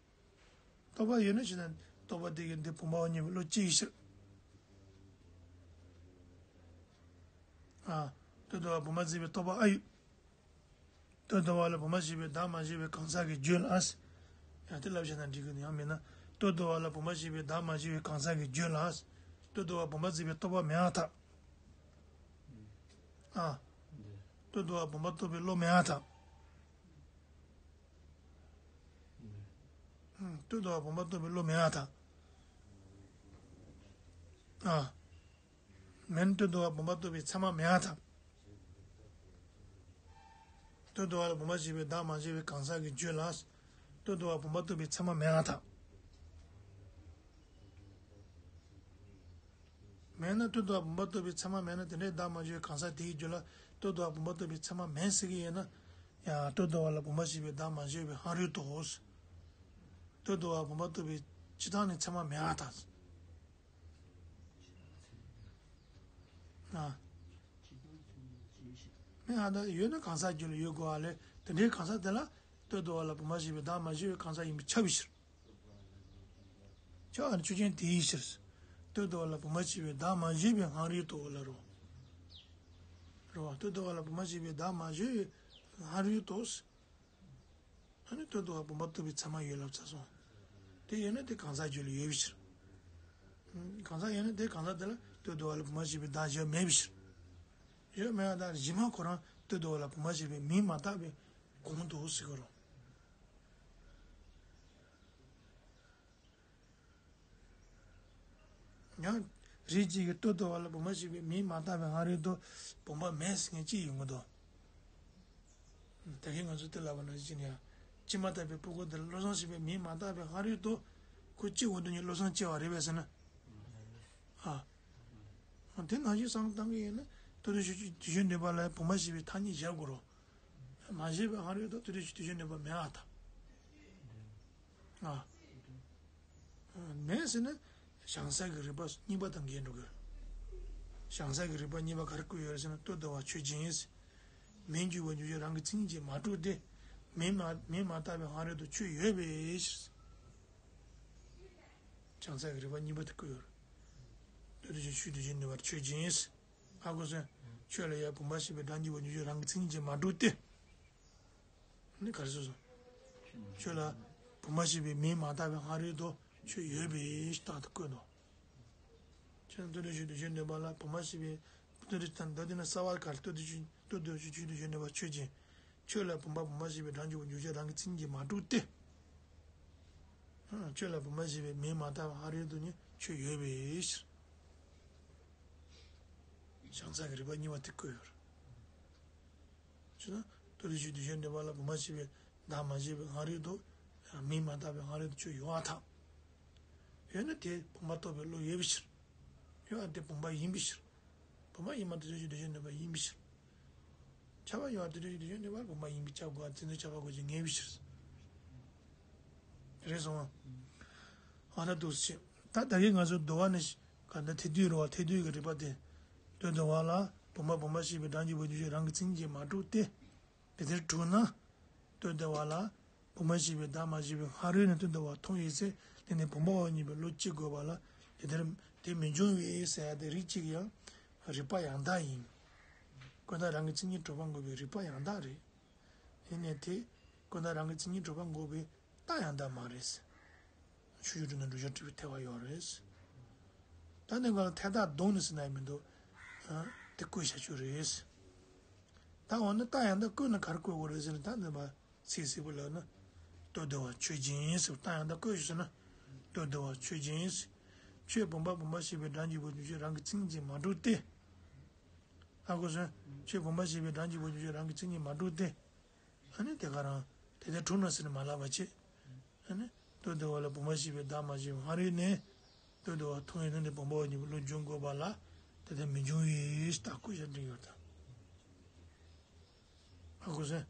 རྟོག་པ་ཡོད་ན་ཅི་ན་རྟོག་པ་དེ་གིས་འདི་བུམ་པའོ་སྙམ་པའི་བློ་སྐྱེ་ཡི་ཕྱིར། ཨ། ལྟོ་ལྡིར་བ་བུམ་པ་བརྩིས་པའི་རྟོག་པ་ཨ་ཡོད། ལྟོ་ལྡིར་བ་ལ་བུམ་པ་ཞེས་པའི་བདག་མ་བྱས་པའི་གང་ཟག་གི་རྒྱུད་ལ། ཡང་དེ་ལབ་བྱས་ན་འགྲིག་གི་ཡང་མིན་ན། ལྟོ་ལྡིར་བ་ལ་བུམ་པ་ཞེས་པའི་བདག་མ་བྱས་པའི་གང་ཟག་གི་རྒྱུད་ལ། ལྟོ་ལྡིར་བ་བུམ་པ་བརྩིས་པའི་རྟོག་པ་མེད་པར་ཐལ། ཨ། ལྟོ་ལྡིར་བ་བུམ་པ་རྟོགས་པའི་བློ་མེད་པར་ཐལ། ལྟོ་ལྡིར་བ་བུམ་པ་རྟོགས་པའི་བློ་མེད་པར་ཐལ། ཨ། མེད་ན་ལྟོ་ལྡིར་བ་བུམ་པ་རྟོགས་པའི་ཚད་མ་མེད་པར་ཐལ། ལྟོ་ལྡིར་བ་ལ་བུམ་པ་ཞེས་པའི་བདག་མ་བྱས་པའི་གང་ཟག་གི་རྒྱུད་ལ། ལྟོ་ལྡིར་བ་བུམ་པ་རྟོགས་པའི་ཚད་མ་མེད་པར་ཐལ། མེད་ན་ལྟོ་ལྡིར་བ་བུམ་པ་རྟོགས་པའི་ཚད་མ་མེད་ན་དེ་འདྲའི་བདག་མ་བྱས་པའི་གང་ཟག་དེའི་རྒྱུད་ལ་ལྟོ་ལྡིར་བ་བུམ་པ་རྟོགས་པའི་ཚད་མ་མེད་ཟེར་གྱི་ཡོད་ན། ཡང་ལྟོ་ལྡིར་བ་ལ་བུམ་པ་ཞེས་པའི་བདག་མ་བྱས་པའི་དབང་རིག་ཏུ། ལྟོ་ལྡིར་བ་བུམ་པ་རྟོགས་པའི་སྤྱི་བཏང་ནས་ཚད་མ་མེད་པར་ཐལ། ཨ། མེད་པར་ཐལ། ཡོད་ན་གང་ཟག་རྒྱུད་ལ་ཡོད་དགོས་པ་ལས་དེ་འདྲའི་གང་ཟག་དེ་ལ་ལྟོ་ལྡིར་བ་ལ་བུམ་པ་ཞེས་པའི་བདག་མ་བྱས་པའི་གང་ཟག་ཡིན་པས་ཁྱབ་པའི་ཕྱིར། ཁྱབ་པ་ནི་ཆོས་ཅན་དེའི་ཕྱིར། ལྟོ་ལྡིར་བ་ལ་བུམ་པ་ཞེས་པའི་བདག་མ་བྱས་པའི་དབང་རིག་ཏུ་ལ་རོ། རོ། ལྟོ་ལྡིར་བ་ལ་བུམ་པ་ཞེས་པའི་བདག་མ་བྱས་པའི་དབང་རིག་ཏུ། ཨ་ནི་ལྟོ་ལྡིར་བ་བུམ་པ་རྟོགས་པའི་ཚད་མ་ཡོད་ལབ་ཚར་སོང་། དེ་ཡོད་ན་དེ་གང་ཟག་རྒྱུད་ལ་ཡོད་པའི་ཕྱིར། གང་ཟག་ཡོད་ན་དེ་གང་ཟག་དེ་ལ་ལྟོ་ལྡིར་བ་ལ་བུམ་པ་ཞེས་པའི་བདག་བྱས་པ་མེད་པའི་ཕྱིར། ཡོད་མེད་པ་དང་གཞི་མ་ཁོ་རང་ལྟོ་ལྡིར་བ་ལ་བུམ་པ་ཞེས་པའི་མིང་མ་བཏགས་པའི་གོང་དུ་ཟེར་གྱི་རེད། ཡང་རིགས་གཅིག་གིས་ལྟོ་ལྡིར་བ་ལ་བུམ་པ་ཞེས་པའི་མིང་མ་བཏགས་པའི་དབང་རིག་ཏུ་བུམ་པ་མེད་ཟེར་མཁན་གཅིག་ཡོང་གི་འདུག་ད་གིན་ང་ཚོས་དེ་ལབ་པ་ནང་བཞིན་ཡང་། ཕྱི་མ་ལྟ་བུའི་སྤུ་གུ་དེ་ལ་བློ་བཟང་ཞེས་པའི་མིང་མ་བཏགས་པའི་དབང་རིག་ཏུ། ཁོ་གཅིག་འོ་དོ་ཉིད་བློ་བཟང་སྐྱེ་བ་རེད་པས་ཟེར་ན། ཨ། དེ་ནང་བཞིན་བསམ་བློ་བཏང་གི་ཡིན་ན་ལྟོ་ལྡིར་ཞིང་དུས་གཞན་ནུས་པ་ལ་བུམ་པ་ཞེས་པའི་ཐ་སྙད་བཞག་དགོས་རེད། མ་བྱས་པའི་དབང་རིག་ཏུ་ལྟོ་ལྡིར་ཞིང་དུས་གཞན་ནུས་པ་མེད་པར་ཐལ། ཨ། མེད་ཟེར་ན་བྱང་ས་གི་རིགས་པ་གཉིས་པ་དང་འགལ་འགྲོ་གི། བྱང་ས་གི་རིགས་པ་གཉིས་པ་ག་རེ་བཀོད་ཡོད་རེད་ཟེར་ན་ལྟོ་ལྡིར་བ་ཆོས་ཅན། མི་འགྱུར་བ་འགྱུར་བྱེད་རང་གི་མཚན་ཉིད་ཀྱིས་མ་གྲུབ་སྟེ། མིང་མ་མིང་མ་བཏགས་པའི་སྔ་རོལ་དུ་ཆོས་ཡོད་པའི་ཕྱིར། བྱང་ས་གི་རིགས་པ་གཉིས་པ་དེ་བཀོད་ཡོད་རེད། ལྟོ་ལྡིར་ཆོས་ཆོས་དེ་བཞིན་གནས་པར་ཆོས་ཅན། ཧ་གོ་སོང་། ཆོས་ལ་ཡང་བུམ་པ་ཞེས་པའི་སྒྲ་འཇུག་པ་འཇུག་བྱེད་རང་གི་མཚན་ཉིད་ཀྱིས་མ་གྲུབ་སྟེ། ནི་ག་རེ་ཟེར་སོང་། ཆོས་ལ་བུམ་པ་ཞེས་པའི་མིང་མ་བཏགས་པའི་སྔ་རོལ་དུ་ཆོས་ཡོད་པའི་རྟགས་དེ་བཀོད་དོ། ཁྱོད་ལྟོ་ལྡིར་ཆོས་དེ་བཞིན་གནས་པ་ལ་བུམ་པ་ཞེས་པའི་ལྟོ་ལྡིར་དང་ལྟོ་ལྡིར་ན་ས་བ་གར་ལྟོ་ལྡིར་ཆོས་ལྟོ་ལྡིར་ཆོས་ཆོས་དེ་བཞིན་གནས་པ་ཆོས་ཅན། ཆོས་ལ་བུམ་པ་བུམ་པ་ཞེས་པའི་སྒྲ་འཇུག་པ་འཇུག་བྱེད་རང་གི་མཚན་ཉིད་ཀྱིས་མ་གྲུབ་སྟེ། ཨ། ཆོས་ལ་བུམ་པ་ཞེས་པའི་མིང་མ་བཏགས་པའི་སྔ་རོལ་དུ་ནི་ཆོས་ཡོད་པའི་ཕྱིར། བྱང་ས་གི་རིགས་པ་གཉིས་པ་དེ་བཀོད་ཡོད་རེད། ཅེ་ན། ལྟོ་ལྡིར་ཆོས་དེ་བཞིན་གནས་པ་ལ་བུམ་པ་ཞེས་པའི་བདག་མ་བཞེད་པའི་སྔ་རོལ་དུ། མིང་མ་བཏགས་པའི་སྔ་རོལ་དུ་ཆོས་ཡོད་པར་ཐལ། ཡོད་ན་དེ་བུམ་པ་རྟོགས་པའི་བློ་ཡོད་པའི་ཕྱིར། ཡོད་པ་དེ་བུམ་པ་ཡིན་པའི་ཕྱིར། བུམ་པ་ཡིན་པ་དེ་ལྟོ་ལྡིར་ཆོས་དེ་བཞིན་གནས་པ་ཡིན་པའི་ཕྱིར། ཁྱབ་པ་ཡོད་པ་དེ་ལྟོ་ལྡིར་ཆོས་དེ་བཞིན་གནས་པ་བུམ་པ་ཡིན་པས་ཁྱབ་དགོས་པ་དེ་ཚོ་ཁྱབ་པ་དགོས་ཀྱི་ངེས་པའི་ཕྱིར། རེད་སོང་ང་། ཨ། ད་འདུག་སེ་བྱས། ད་ད་གིན་ང་ཚོ་བསྡུ་བ་ནི། ག་འདི་ཐེག་བསྡུས་རེད་བ། ཐེག་བསྡུས་ཀྱི་རིགས་པ་དེ། ལྟོ་ལྡིར་བ་ལ་བུམ་པ་བུམ་པ་ཞེས་པའི་སྒྲ་འཇུག་པ་འཇུག་བྱེད་རང་གི་མཚན་ཉིད་ཀྱིས་མ་གྲུབ་སྟེ། དེ་ལྟར་གྲུབ་ན། ལྟོ་ལྡིར་བ་ལ་བུམ་པ་ཞེས་པའི་བདག་མ་བཞེད་པའི་སྔ་རོལ་ནས་ལྟོ་ལྡིར་བ་མཐོང་བའི་ཚེ་དེ་ནི་བུམ་པ་བ་གཉིས་པའི་བློ་སྐྱེ་དགོས་པ་ལ། དེ་ལྟར་དེ་མི་འབྱུང་བས་ཟེར་ཡ་དེ་རིགས་གཅིག་ཡང་རིགས་པ་ཡང་དག་ཡིན། ཀུན་བརྟགས་རང་གི་མཚན་ཉིད་གྲུབ་པ་འགོག་པའི་རིགས་པ་ཡང་དག་རེད། ཡིན་ནའི་དེ་ཀུན་བརྟགས་རང་གི་མཚན་ཉིད་གྲུབ་པ་འགོག་པའི་རྟགས་ཡང་དག་མ་རེད། ཆོས་བརྒྱུད་གྲུབ་ན་བསྒྲུབ་བྱ་གྲུབ་པའི་ཐལ་བ་ཡོད་རེད། ད་ནི་གང་ལ་ཐལ་རྟགས་སྡོམ་ནི་ཟེར་ན་ཡང་མི་འདུག་ཨ། དེ་བཀོད་བྱ་རྒྱུ་རེད། ད་འོ་ན་རྟགས་ཡང་དག་བཀོད་ན་ག་རེ་བཀོད་དགོས་རེད་ཟེར་ན། ད་འདི་མ་ཚིག་གསལ་པོ་ལབ་ན། ལྟོ་ལྡིར་བ་ཆོས་ཅན་ཟེར། རྟགས་ཡང་དག་བཀོད་ཤིག་ཟེར་ན། ལྟོ་ལྡིར་བ་ཆོས་ཅན། ཆོས་བུམ་པ་བུམ་པ་ཞེས་པའི་སྒྲ་འཇུག་པ་འཇུག་བྱེད་རང་གི་མཚན་ཉིད་ཀྱིས་མ་གྲུབ་སྟེ། ཧ་གོ་སོང་། ཆོས་བུམ་པ་ཞེས་པའི་སྒྲ་འཇུག་པ་འཇུག་བྱེད་རང་གི་མཚན་ཉིད་མ་གྲུབ་སྟེ། ཨ་ནི་དེ་ག་རང་དེ་ལྟར་གྲུབ་ན་ཟེར་ནས་མ་ལབ་པ་བྱས། ཨ་ནི་ལྟོ་ལྡིར་བ་ལ་བུམ་པ་ཞེས་པའི་བདག་མ་བཞེད་པའི་སྔ་རོལ་ནས། ལྟོ་ལྡིར་བ་མཐོང་བའི་ཚེ་ནི་བུམ་པ་བ་གཉིས་པའི་བློ་འབྱུང་དགོས་པ་ལ། དེ་ལྟར་མི་འབྱུང་བའི་རྟགས་བཀོད་བྱ་འདི་ཡོད་དམ། ཧ་གོ་སོང་།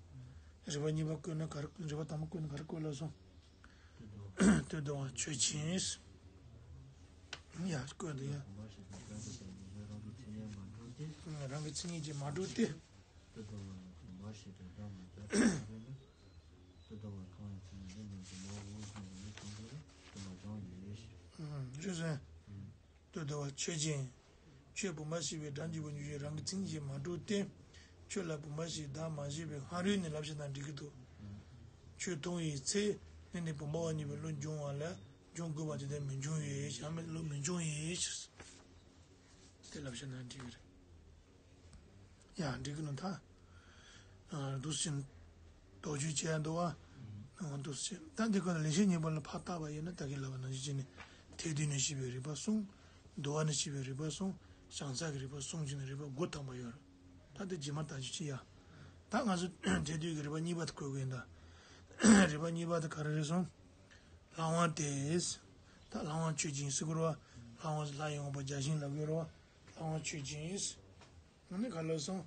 རིགས་པ་གཉིས་པ་བཀོད་ན་ག་རེ། རིགས་པ་དང་པོ་བཀོད་ན་ག་རེ་བཀོད་ལབ་སོང་། ལྟོ་ལྡིར་བ་ཆོས་ཅན། ཡ། བཀོད་འདུག་ཡ། རང་གི་མཚན་ཉིད་ཀྱིས་མ་གྲུབ་སྟེ། ལྟོ་ལྡིར་བ་ལ་བུམ་པ་ཞེས་པའི་བདག་མ་བྱས་པའི་སྔ་རོལ་དུ། ལྟོ་ལྡིར་བ་མཐོང་བའི་ཚེ་ནི་དེ་ནི་བུམ་པ་བ་གཉིས་པའི་བློ་འབྱུང་དགོས་པའི་རྟགས་ཀྱང་ཡོད་པའི་ཕྱིར། ཨུམ། རེད་སོང་། ཨུམ། ལྟོ་ལྡིར་བ་ཆོས་ཅན། ཆོས་བུམ་པ་ཞེས་པའི་སྒྲ་འཇུག་པ་འཇུག་བྱེད་རང་གི་མཚན་ཉིད་ཀྱིས་མ་གྲུབ་སྟེ། ཆོས་ལ་བུམ་པ་ཞེས་བདག་མ་བཞེད་པའི་སྔ་རོལ་ནས་ལབ་བྱས་ན་འགྲིག་གི་འདུག་ཨུམ། ཆོས་མཐོང་བའི་ཚེ་ནི་ནི་བུམ་པ་བ་གཉིས་པའི་བློ་འབྱུང་བ་ལ་འབྱུང་དགོས་པ་དེ་ལྟར་མི་འབྱུང་བའི་ཕྱིར། ཡང་མིན་བློ་མི་འབྱུང་བའི་ཕྱིར། དེ་ལབ་བྱས་ན་འགྲིག་གི་རེད། ཡང་འགྲིག་གི་ནོ་ད། ཨ། འདུག་སེ་དོགས་གཅོད་བྱས་འདུག་བ། འདུག་སེ་ད་འདི་ཀ་ལ་ལེགས་བཤད་སྙིང་པོ་ལ་ཕར་བལྟས་པ་ཡིན་ན། ད་གིན་ལབ་པ་ནང་བཞིན་བྱས་ནས་ཐེག་བསྡུས་ནས་བཤད་པའི་རིགས་པ་གསུམ། བསྡུ་བ་ནས་བཤད་པའི་རིགས་པ་གསུམ། བྱང་ས་ཀྱི་རིགས་པ་གསུམ་བྱས་ནས་རིགས་པ་དགུ་ཐམ་པ་ཡོད་རེད། ད་འདི་རྗེས་མ་ལྟ་རྒྱུ་བྱེད་ཡ། ད་ང་ཚོ་ཐེག་བསྡུས་ཀྱི་རིགས་པ་གཉིས་པ་དེ་བཀོད་དགོས་ཡིན་ད། རིགས་པ་གཉིས་པ་དེ་ག་རེ་རེད་སོང་། ལྷ་དབང་སྟེ། ད་ལྷ་དབང་ཆོས་ཅན་ཟེར་གྱི་རེད་བ། ལྷ་དབང་ལྷ་ཡི་དབང་པོ་བརྒྱ་བྱིན་ལབ་ཀྱི་རེད་བ། ལྷ་དབང་ཆོས་ཅན། ཨ་ནི་ག་ལབ་སོང་།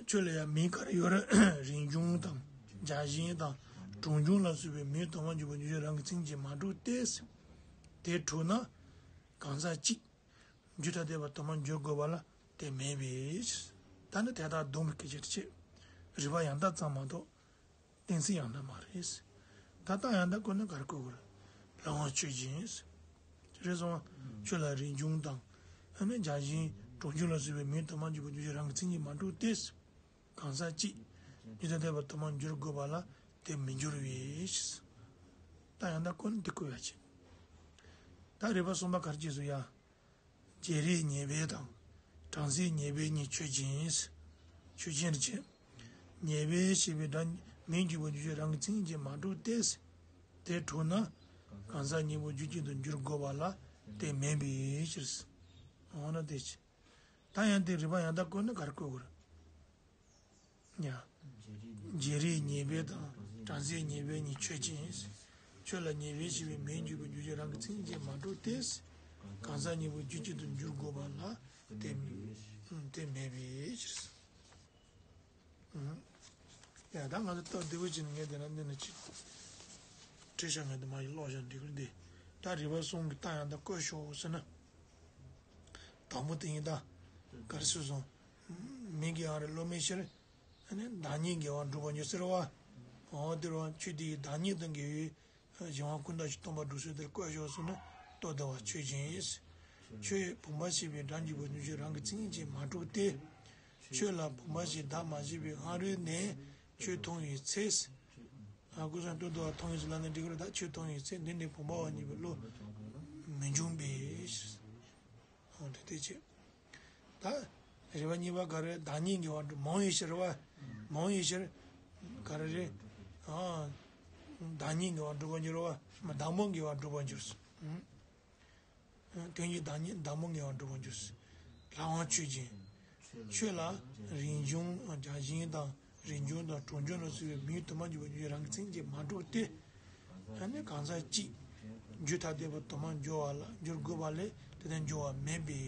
ཆོས་ལ་ཡང་མིང་ག་རེ་ཡོད་རེད། རིན་འབྱུང་དང་། བརྒྱ་བྱིན་དང་། གྲངས་འབྱུང་ལ་སོགས་པའི་མིང་དུ་མ་གྱུར་པ་འཇུག་བྱེད་རང་གི་མཚན་ཉིད་ཀྱིས་མ་གྲུབ་སྟེ། དེ་གྲུབ་ན། གང་ཟག་གཅིག་རྒྱུད་ཐ་དད་པ་དུ་མར་འགྱུར་དགོས་པ་ལ་དེ་མེད་པའི་ཕྱིར། ད་ནི་དེ་དག་སྡོམ་པའི་སྐད་ཆ་དེ་བྱས། རིགས་པ་ཡང་དག་ཙམ་མ་གཏོགས། གཏན་ཚིགས་ཡང་དག་མ་རེད། ད་རྟགས་ཡང་དག་བཀོད་ན་ག་རེ་བཀོད་དགོས་རེད། ལྷ་དབང་ཆོས་ཅན། རེད་སོང་། ཆོས་ལ་རིན་འབྱུང་དང་། ཨ་ནི་བརྒྱ་བྱིན། གྲངས་འབྱུང་ལ་སོགས་པའི་མིང་དུ་མ་གྱུར་པ་འཇུག་བྱེད་རང་གི་མཚན་ཉིད་མ་གྲུབ་སྟེ། གང་ཟག་གཅིག་རྒྱུད་ཐ་དད་པ་དུ་མར་འགྱུར་དགོས་པ་ལ་དེ་མི་འགྱུར་བའི་ཕྱིར། རྟགས་ཡང་དག་བཀོད་ན་འདི་བཀོད་ཡ་བྱེད། ད་རིགས་པ་གསུམ་པ་ག་རེ་བྱས་སོང་ཡ། བརྗེ་རེས་ཉེས་པའི་དང་། གྲངས་ཚད་ཉེས་པའི་གཉིས་ཆོས་ཅན། ཆོས་ཅན་རེད་བྱས། ཉེས་པའི་ཞེས་པའི་སྒྲ་མིང་གྱུར་པ་འཇུག་བྱེད་རང་གི་མཚན་ཉིད་ཀྱིས་མ་གྲུབ་སྟེ། དེ་གྲུབ་ན། གང་ཟག་གཉིས་པོ་རྒྱུད་གཅིག་ཏུ་འགྱུར་དགོས་པ་ལ་དེ་མེད་པའི་ཕྱིར། འོ་ན་དེ་ཅི། ད་ཡང་དེ་རིགས་པ་ཡང་དག་བཀོད་ན་ག་རེ་བཀོད་དགོས་རེད། ཡ། བརྗེ་རེས་ཉེས་པའི་དང་། གྲངས་ཚད་ཉེས་པའི་གཉིས་ཆོས་ཅན། ཆོས་ལ་ཉེས་པའི་ཞེས་པའི་མིང་གྱུར་པ་འཇུག་བྱེད་རང་གི་མཚན་ཉིད་ཀྱིས་མ་གྲུབ་སྟེ། གང་ཟག་གཉིས་པོ་རྒྱུད་གཅིག་ཏུ་འགྱུར་དགོས་པ་ལ་དེ་དེ་མེད་པའི་ཕྱིར། ཡ། ད་ང་ཚོ་སྟབས་བདེ་པོ་བྱས་ནས་ངས་དེ་ན་འདི་ན་ཅིག་བྲིས་བཞག་ངས་དེ་མ་ཡིན་ཀློག་བཞག་འགྲིག་གི་རེད་འདི། ད་རིགས་པ་གསུམ་གྱི་རྟགས་ཡང་དག་བཀོད་ཤོག་ཟེར་ན། དང་པོ་དེ་ཡིན་ད། ག་རེ་ཟེར་སོང་། མིང་གི་ཡང་རེད། བློ་མིང་ཕྱིར། ཨ་ནི་བདག་ཉིད་འགལ་བ་འགྲུབ་པར་འགྱུར་ཟེར་བ། འོ་དེ་རུ་ཆོས་དེ་ཡི་བདག་ཉིད་དང་འགལ་བའི་གཞན་དབང་ཀུན་བཏགས་ཀྱིས་སྟོང་པར་སྒྲུབ་ཚུལ་དེར་བཀོད་ཞོག་ཟེར་ན་ལྟོ་ལྡིར་བ་ཆོས་ཅན། ཆོས་བུམ་པ་ཞེས་པའི་སྒྲ་འཇུག་པའི་རྣམ་གཞག་རང་གི་མཚན་ཉིད་ཀྱིས་མ་གྲུབ་སྟེ། ཆོས་ལ་བུམ་པ་ཞེས་བདག་མ་བྱས་པའི་སྔ་རོལ་ནས་ཆོས་མཐོང་བའི་ཚེ། ཨ་ཀུན་བཟང་ལྟོ་ལྡིར་བ་མཐོང་བའི་ཚེ་ལ་ནི་འགྲིག་གི་རེད། ད་ཆོས་མཐོང་བའི་ཚེ་འདི་ནི་བུམ་པ་བ་ཉིད་པའི་བློ་མི་འབྱུང་པས། འོ་དེ་དེ་བྱས། ད་རིགས་པ་གཉིས་པ་ག་རེ། བདག་ཉིད་འགལ་བ་འགྲུབ། མང་བའི་ཕྱིར་བ། མང་བའི་ཕྱིར་ག་རེ་རེད། ཨ་བདག་ཉིད་འགལ་བ་འགྲུབ་པར་འགྱུར་བ། མ་བདག་མོ་འགལ་བ་འགྲུབ་པར་འགྱུར། ཨ་དོན་གྱི་བདག་ཉིད་བདག་མོ་ངེས་པར་འགྲུབ་པར་འགྱུར། ལྷ་དབང་ཆོས་ཅན། ཆོས་ལ་རིན་འབྱུང་བརྒྱ་བྱིན་དང་རིན་འབྱུང་དང་གྲངས་འབྱུང་ལ་སོགས་པའི་མིང་དུ་མ་འཇུག་པའི་རང་གི་མཚན་ཉིད་ཀྱིས་མ་གྲུབ་སྟེ། ཡང་ན་གང་ཟག་གཅིག་རྒྱུད་ཐ་དད་པར་དུ་མར་འགྱུར་བ་ལ་འགྱུར་དགོས་པ་ལས་དེ་ལྟར་འགྱུར་བ་མེད་པའི་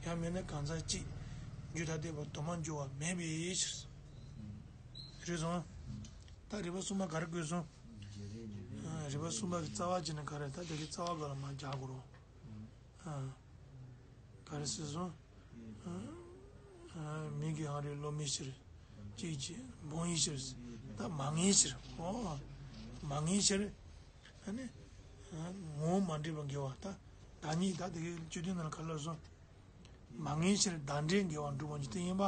ཕྱིར། ཡང་མིན་ན་གང་ཟག་གཅིག་རྒྱུད་ཐ་དད་པར་དུ་མར་འགྱུར་བ་མེད་པའི་ཕྱིར། རེད་སོང་། ད་རིགས་པ་གསུམ་པ་ག་རེ་བཀོད་སོང་། རིགས་པ་གསུམ་པ་གི་རྩ་བ་ཅི་ནས་ག་རེ། ད་དེ་གི་རྩ་བ་ག་ལ་མ་རྒྱག་དགོས་རོགས། ག་རེ་ཟེར་སོང་། མིག་གི་ཧང་རེ་བློ་མིག་ཕྱིར། གཅིག་གཅིག་བུམ་པའི་ཕྱིར། ད་མ་ངེས་ཕྱིར། ཨོ། མ་ངེས་ཕྱིར། ཨ་ནི། ངོ་བོ་མ་འདྲེས་པར་འགལ་བ། ད་བདག་ཉིད་ད་དེ་གའི་བཅུ་བདུན་ནང་ལ་ག་ལབ་སོང་། མ་ངེས་ཕྱིར་བདག་འདྲེས་འགལ་བ་འགྲུབ་པར་འགྱུར་དེ་ཡིན་པ།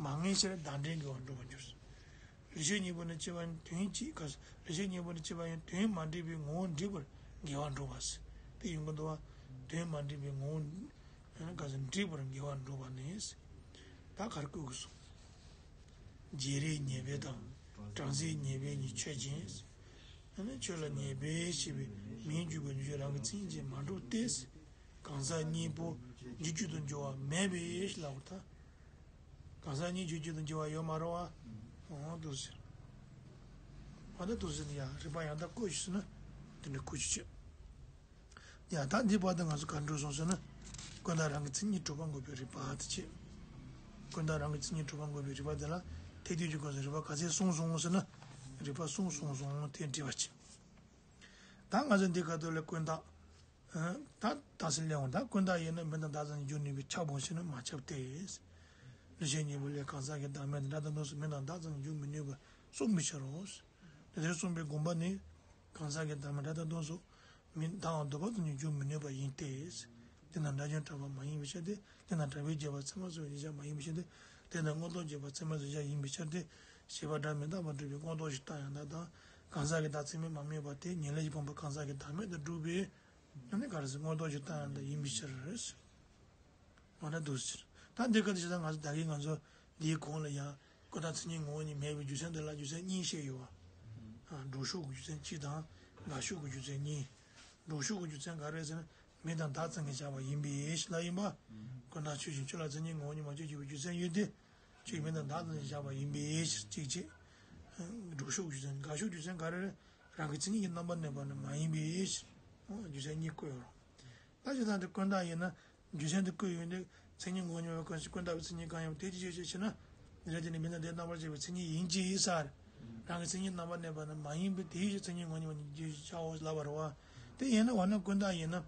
མ་ངེས་ཕྱིར་བདག་འདྲེས་འགལ་བ་འགྲུབ་པར་འགྱུར། ལེགས་བཤད་སྙིང་པོ་ནས་སྐྱེ་བ་ཡང་དོན་གཅིག་ག་ལེགས་བཤད་སྙིང་པོ་ནས་སྐྱེ་བ་ཡང་དོན་མ་འདྲེས་པའི་ངོ་བོ་འདྲེས་པར་འགལ་བ་འགྲུབ་པ། དེ་ཡོང་གི་འདུག་བ། དོན་མ་འདྲེས་པའི་ངོ་བོ་ག་ལ་འདྲེས་པར་འགལ་བ་འགྲུབ་པ་ནི། ད་ག་རེ་བཀོད་དགོས་སོང་། བརྗེ་རེས་ཉེར་སྦས་དང་གྲངས་ཚད་ཉེར་སྦས་གཉིས་ཆོས་ཅན། ཨ་ནི་ཆོས་ལ་ཉེར་སྦས་ཞེས་པའི་མིང་འཇུག་པའི་རྣམ་གཞག་རང་གི་མཚན་ཉིད་ཀྱིས་མ་གྲུབ་སྟེ། གང་ཟག་གཉིས་པོ་རྒྱུད་གཅིག་ཏུ་འགྱུར་བ་མེད་པའི་ཕྱིར་ལབ་པར་ཐལ། གང་ཟག་གཉིས་རྒྱུད་གཅིག་ཏུ་འགྱུར་བ་ཡོད་མ་རེད་བ། འོ་འདུག་ཟེར། འོ་ན་འདུག་ཟེར་ནས་ཡང་རིགས་པ་ཡང་དག་བཀོད་ཞུས་ཟེར་ན་དེ་འདྲ་བཀོད་ཞུ་བྱེད། ཡང་ད་འདི་བར་དུ་ང་ཚོ་ག་འགྲོ་སོང་ཟེར་ན། ཀུན་བརྟགས་རང་གི་མཚན་ཉིད་གྲུབ་པ་འགོག་པའི་རིགས་པ་དེ་བྱེད། ཀུན་བརྟགས་རང་གི་མཚན་ཉིད་གྲུབ་པ་འགོག་པའི་རིགས་པ་དེ་ལ་ཐེག་བསྡུས་ཀྱི་སྐབས་སུ་རིགས་པ་ག་ཚད་གསུངས་སོང་ཟེར་ན། རིགས་པ་གསུམ་གསུངས་སོང་དེ་འགྲེལ་བ་བྱེད། ད་ང་ཚོ་འདི་ག་ཐོག་ལ་ཀུན་བརྟགས། ད་རྟགས་གསལ་གླེང་བ་ད་ཀུན་བརྟགས་ཡིན་ན་མི་དང་བདག་ཙམ་གྱིས་འཇུག་ནུས་པས་ཁྱབ་འོང་ཞེ་ན་མ་ཁྱབ་སྟེ། ལེགས་བཤད་སྙིང་པོ་ལས་གང་ཟག་གི་བདག་མེད་དང་སྒྲ་དང་དོན་སོགས་མི་དང་བདག་ཙམ་གྱིས་འཇུག་མི་ནུས་པར་གསུངས་པའི་ཕྱིར་རོ། དེ་ལྟར་གསུངས་པའི་དགོངས་པ་ནི། གང་ཟག་གི་བདག་མེད་སྒྲ་དང་དོན་སོགས་མི་དང་འདོད་པ་ཙམ་གྱིས་འཇུག་མི་ནུས་པ་ཡིན་ཏེ། དེས་ན་སྒྲ་རྐྱེན་གྲགས་པ་མ་ཡིན་པའི་ཕྱིར་ཏེ། དེས་ན་གྲགས་པས་བརྗོད་པ་ཚད་མར་སོང་བའི་གཞལ་བྱ་མ་ཡིན་པའི་ཕྱིར་ཏེ། དེས་ན་མངོན་རྟོགས་བརྗོད་པ་ཚད་མར་སོང་བའི་གཞལ་བྱ་ཡིན་པའི་ཕྱིར་ཏེ། བྱས་པ་སྒྲ་མི་རྟག་པར་སྒྲུབ་པའི་མངོན་རྟོགས་ཞིག་རྟགས་ཡང་དག་དང་། གང་ཟག་གི་བདག་ཚད་མས་མ་དམིགས་པ་སྟེ་ཉེར་ལེན་གྱི་བུམ་པ་གང་ཟག་གི་བདག་མེད་དུ་སྒྲུབ་པའི། ཨ་ནི་ག་རེ་ཟེར་མངོན་རྟོགས་ཀྱི་རྟགས་ཡང་དག་ཡིན་པའི་ཕྱིར། འོ་ན་འདུག་ཟེར། ད་འདི་ག་དེ་བྱས་ཙང་ང་ཚོ་ད་གིན་ང་ཚོ་འདིའི་གོང་ལ་ཡང་ཀུན་བརྟགས་མཚན་ཉིད་ངོ་བོ་ཉིད་མེད་པའི་རྒྱུ་མཚན་དེ་ལ་རྒྱུ་མཚན་གཉིས་བཤད་ཡོད་པ། ཨ་སྒྲུབ་ཕྱོགས་ཀྱི་རྒྱུ་མཚན་གཅིག་དང་། དགག་ཕྱོགས་ཀྱི་རྒྱུ་མཚན་གཉིས། སྒྲུབ་ཕྱོགས་ཀྱི་རྒྱུ་མཚན་ག་རེ་ཟེར་ན་མིང་དང་བདག་ཙམ་གྱིས་བཞག་པ་ཡིན་པའི་ཕྱིར་ལ་ཡིན་པ། ཀུན་བརྟགས་ཆོས་ཅན་ཆོས་ལ་མཚན་ཉིད་ངོ་བོ་ཉིད་མ་ཆགས་ཞེས་པའི་རྒྱུ་མཚན་ཡོད་དེ། ཆོས་མིང་དང་བདག་ཙམ་གྱིས་བཞག་པ་ཡིན་པའི་ཕྱིར་གཅིག་བྱས། སྒྲུབ་ཕྱོགས་ཀྱི་རྒྱུ་མཚན་དགག་ཕྱོགས་རྒྱུ་མཚན་ག་རེ་རེད། རང་གི་མཚན་ཉིད་ཀྱིས་རྣམ་པར་གནས་པ་ནི་མ་ཡིན་པའི་ཕྱིར། རྒྱུ་མཚན་གཉིས་བཀོད་ཡོད་རེད། ད་ཇི་ལྟར་འདི་ཀུན་བརྟགས་ཡིན་ན། རྒྱུ་མཚན་དེ་བཀོད་ཡོད་འདི། མཚན་ཉིད་ངོ་བོ་ཉིད་མེད་པའི་ཀུན་ཀུན་བརྟགས་པའི་མཚན་ཉིད་གང་ཡིན་པ་དེ་ཅི་ཞིག་ཞེས་ན། འདི་ལྟར་དེ་ནི་མིང་དང་བདག་རྣམ་པར་བཅད་པའི་མཚན་ཉིད་ཡིན་གྱི་ཟེར། རང་གི་མཚན་ཉིད་རྣམ་པར་གནས་པ་ནི་མ་ཡིན་པས་དེའི་ཕྱིར་མཚན་ཉིད་ངོ་བོ་ཉིད་མ་ཡིན་གྱི་ཟེར་བ་ལབ་པ་རེད་བ། དེ་ཡིན་ན་འོ་ན་ཀུན་བརྟགས་ཡིན་ན།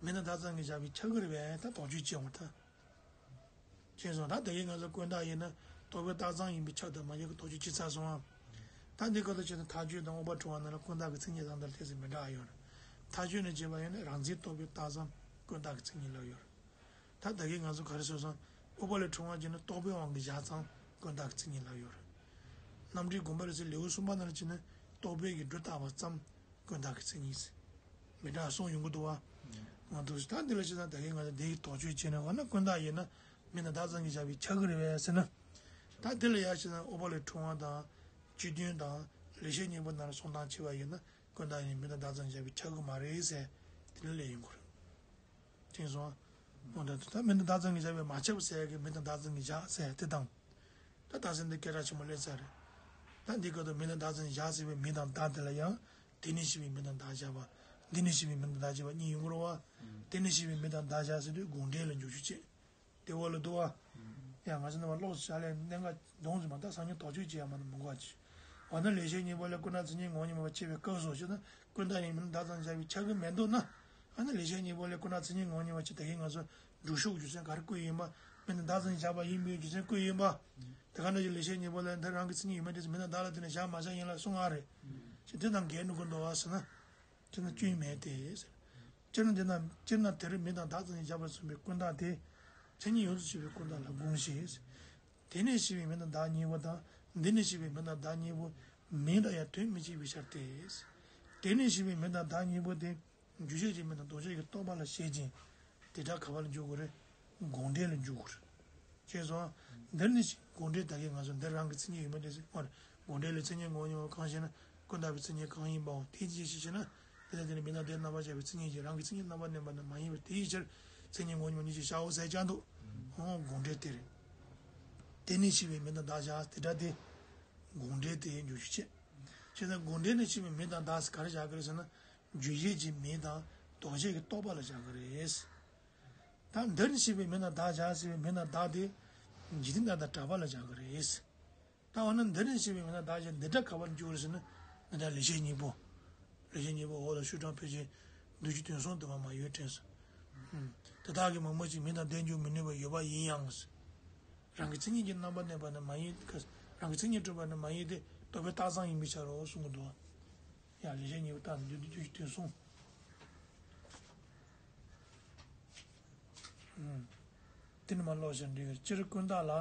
མིང་དང་བདག་ཙམ་གྱིས་བཞག་པས་ཁྱབ་ཀྱི་རེད་པས་ད་དོགས་གཅོད་བྱེད་འོང་ད། ཅེས་སོ། ད་དེ་གའི་ང་ཚོ་ཀུན་བརྟགས་ཡིན་ན་རྟོག་པས་བཏགས་ཙམ་ཡིན་པས་ཁྱབ་དང་མ་ཁྱབ་ཀྱི་དོགས་གཅོད་བྱས་ཚར་སོང་ཨ། ད་འདི་སྐབས་ལ་བྱས་ན་མཐའ་དཔྱོད་དང་ཨུ་པ་ཕྲེང་བ་ནང་ལ་ཀུན་བརྟགས་ཀྱི་མཚན་ཉིད་ལ་དེ་ཚོ་མི་འདྲ་བ་ཡོད་རེད། མཐའ་དཔྱོད་ནས་བྱས་པ་ཡིན་ན་རང་འཛིན་རྟོག་པས་བཏགས་ཙམ་ཀུན་བརྟགས་ཀྱི་མཚན་ཉིད་ལབ་ཡོད་རེད། ད་ད་གིན་ང་ཚོ་ག་རེ་ཟེར་སོང་། ཨུ་པ་ལས་ཕྲེང་བ་བྱས་ན་རྟོག་པའི་དབང་གིས་བཞག་ཙམ་ཀུན་བརྟགས་ཀྱི་མཚན་ཉིད་ལབ་ཡོད་རེད། རྣམ་འགྲེལ་དགོངས་པ་རབ་གསལ་ལེའུ་གསུམ་པ་ནང་ལ་བྱས་ན་རྟོག་པའི་གི་སྒྲོ་བཏགས་པ་ཙམ་ཀུན་བརྟགས་ཀྱི་མཚན་ཉིད། མི་འདྲ་གསུངས་ཡོང་གི་འདུག་བ། ང་ཚོ་ད་འདི་ལ་བྱས་ཙང་ད་གིན་ང་ཚོ་འདི་ཡི་དོགས་གཅོད་བྱས་ན་འོ་ན་ཀུན་བརྟགས་ཡིན་ན་མིང་དང་བདག་ཙམ་གྱིས་བཞག་པས་ཁྱབ་ཀྱི་རེད་པས་ཟེར་ན། ད་འདི་ལ་ཡང་བྱས་ཙང་ཨུ་པ་ལས་ཕྲེང་བ་དང་། སྤྱི་དོན་དང་། ལེགས་བཤད་སྙིང་པོ་ནང་ལ་གསུང་སྟངས་བྱས་པ་ཡིན་ན་ཀུན་བརྟགས་ཡིན་མིང་དང་བདག་ཙམ་གྱིས་བཞག་པས་ཁྱབ་ཀྱི་མ་རེད་ཟེར། དེ་ལ་སླེབས་ཡོང་གི་རེད། དེང་སང་། མོ་འདྲ་ད་མི་འདི་བདག་ཙམ་གྱིས་བཞག་པས་མ་ཁྱབ་ཟེར་གི་མི་འདི་བདག་ཙམ་གྱིས་བཞག་ཟེར་དེ་དང་། ད་རྟགས་གསལ་འདི་སྐད་གྲགས་ཆེན་པོ་སླེབས་ཚར་རེད། ད་འདི་སྐབས་དུ་མི་འདི་བདག་ཙམ་གྱིས་བཞག་ཟེར་བའི་མི་དང་བདག་དེ་ལ་ཡང་། དེ་ནི་ཞེས་པའི་མི་དང་བདག་བཞག་པ། འདི་ནི་ཞེས་པའི་མི་དང་བདག་བྱས་པ་གཉིས་ཡོང་གི་རེད་བ། དེ་ནི་ཞེས་པའི་མི་དང་བདག་བཞག་ཟེར་དུས་དགོངས་འགྲེལ་ལ་འཇུག་ཆོག་ཅེས། དེ་འོག་ལ་འདུག་བ། ཡང་ང་ཚོ་རྣམ་པ་ཀློག་ཟེར་ལས་གནད་འགག་གདོང་ཟིན་མ་ད་སང་ཉིན་དོགས་གཅོད་བྱེད་ཡ་མ་ན་མི་དགོས་ཅི། འོ་ན་ལེགས་བཤད་སྙིང་པོ་ལས་ཀུན་བརྟགས་མཚན་ཉིད་ངོ་བོ་ཉིད་མེད་པ་ཕྱེ་བའི་སྐབས་སུ་ཞེ་ན་ཀུན་བརྟགས་ཡིན་མིན་བདག་ཙམ་བཞག་པའི་ཆགས་ཀྱི་མེད་འདུག་ན། ཨ་ནི་ལེགས་བཤད་སྙིང་པོ་ལས་ཀུན་བརྟགས་མཚན་ཉིད་ངོ་བོ་ཉིད་མེད་པ་ཕྱེ་ད་གིན་ང་ཚོ་སྒྲུབ་ཕྱོགས་རྒྱུ་མཚན་ག་རེ་བཀོད་ཡིན་པ། མི་དང་བདག་ཙམ་ཞིག་བཞག་པ་ཡིན་པའི་རྒྱུ་མཚན་ཀུན་ཡིན་པ། དེ་ག་ནང་བཞིན་ལེགས་བཤད་སྙིང་པོ་ལ་འདི་རང་གི་མཚན་ཉིད་ཡོད་མེད་དེ་མི་དང་བདག་ལ་བརྟེན་ནས་བཞག་མ་བཞག་ཡིན་ལ་གསུང་ཨ་རེད། ཞེས་དེ་དང་འགལ་ནི་ཀུན་ཏུ་བ་ཟེར་ན། དེ་ན་སྐྱོན་མེད་དེ་ཟེར། སྤྱིར་ན་དེ་ན་སྤྱིར་ན་དེར་མི་དང་བདག་ཙམ་ཞིག་བཞག་པར་གསུངས་པའི་ཀུན་བརྟགས་དེ། མཚན་ཉིད་ཡོངས་སུ་གཅོད་པའི་ཀུན་བརྟགས་ལ་དགོངས་ཤིག། དེ་ནས་ཞེས་པའི་མི་དང་བདག་གཉིས་པོ་དང་། འདི་ནས་ཞེས་པའི་མི་དང་བདག་གཉིས་པོ་མིང་དང་ཡང་དོན་མི་གཅིག་པའི་ཕྱིར་ཏེ། དེ་ནས་ཞེས་པའི་མི་དང་བདག་གཉིས་པོ་དེ། རྒྱུ་བྱས་ཀྱི་མིང་དང་ལྡོག་བྱས་ཀྱི་རྟོག་པ་ལ་བྱེད་ཅིང་། དེ་སྒྲ་ག་པར་འཇུག་དགོས་རེད། དགོངས་འགྲེལ་ལ་འཇུག་དགོས་རེད། ཅེས་སོ། འདིར་ནི་ཞེས་དགོངས་འགྲེལ་ད་གིན་ང་ཚོ་འདིར་རང་གི་མཚན་ཉིད་ཡོད་མེད་དེ་ཟེར་བ་རེད། དགོངས་འགྲེལ་ལས་མཚན་ཉིད་ངོ་བོ་ཉིད་པ་གང་ཞེ་ན། ཀུན་བརྟགས་པའི་མཚན་ཉིད་གང་ཡིན་པའོ། དེའི་རྗེས་ཞེས་བྱས་ན། དེ་ལ་དེ་ནི་མིང་དང་དེའི་རྣམ་པར་བཞག་པའི་མཚན་ཉིད་ཀྱིས་རང་གི་མཚན་ཉིད་རྣམ་པར་གནས་པ་ནི་མ་ཡིན་པ་དེའི་ཕྱིར། མཚན་ཉིད་ངོ་བོ་ཉིད་པ་གཉིས་ཀྱིས་བྱའོ་ཟེར་ཀྱང་འདུག་ཨོ་དགོངས་འགྲེལ་དེ་རེད། དེ་ནས་ཞེས་པའི་མིང་དང་བདག་བཞག་དེ་སྒྲ་དེ། དགོངས་འགྲེལ་དེ་འཇུག་རྒྱུ་བྱེད། བྱས་ཙང་དགོངས་འགྲེལ་ནས་ཞེས་པའི་མིང་དང་བདག་ག་རེ་བཞག་གི་རེད་ཟེར་ན། རྒྱུ་བྱས་ཀྱི་མིང་དང་ལྡོག་བྱས་ཀྱི་རྟོག་པ་ལ་བཞག་གི་རེད། ད་འདིར་ཞེས་པའི་མིང་དང་བདག་བཞག་ཟེར་བའི་མིང་དང་བདག་དེ། འཇིག་རྟེན་དང་བྲལ་བ་ལ་བཞག་གི་རེད། ད་འོ་ན་འདིར་ཞེས་པའི་མིང་དང་བདག་བཞག་འདི་སྒྲ་ག་པར་འཇུག་རེད་ཟེར་ན། འདི་སྒྲ་ལེགས་བཤད་སྙིང་པོ། ལེགས་བཤད་སྙིང་པོ་འོག་ལ་ཤུགས་དྲག་ཕལ་ཆེར་བདུན་ཅུ་དོན་གསུམ་དུ་མ་མ་ཡོད་དྲན་སོང་། དེ་དག་གི་མང་པོ་ཞིག་མིང་དང་བདག་འཇུག་མི་ནུས་པར་ཡོད་པ་ཡིན་ཡང་། རང་གི་མཚན་ཉིད་ཀྱི་རྣམ་པར་གནས་པ་ནི་མ་ཡིན། རང་གི་མཚན་ཉིད་གྲུབ་པ་ནི་མ་ཡིན་ཏེ། རྟོག་པའི་རྟགས་ཙམ་ཡིན་པའི་ཕྱིར་རོ་གསུང་གི་འདུག་ཡང་ལེགས་བཤད་སྙིང་པོ་ལྟར་འདུས་འདུས་ཀྱི་དོན་གསུང་། དེ་ནི་མ་ལོག་ཞིང་འགྲིག་གི། སྤྱིར་ཀུན་བརྟགས་ལ།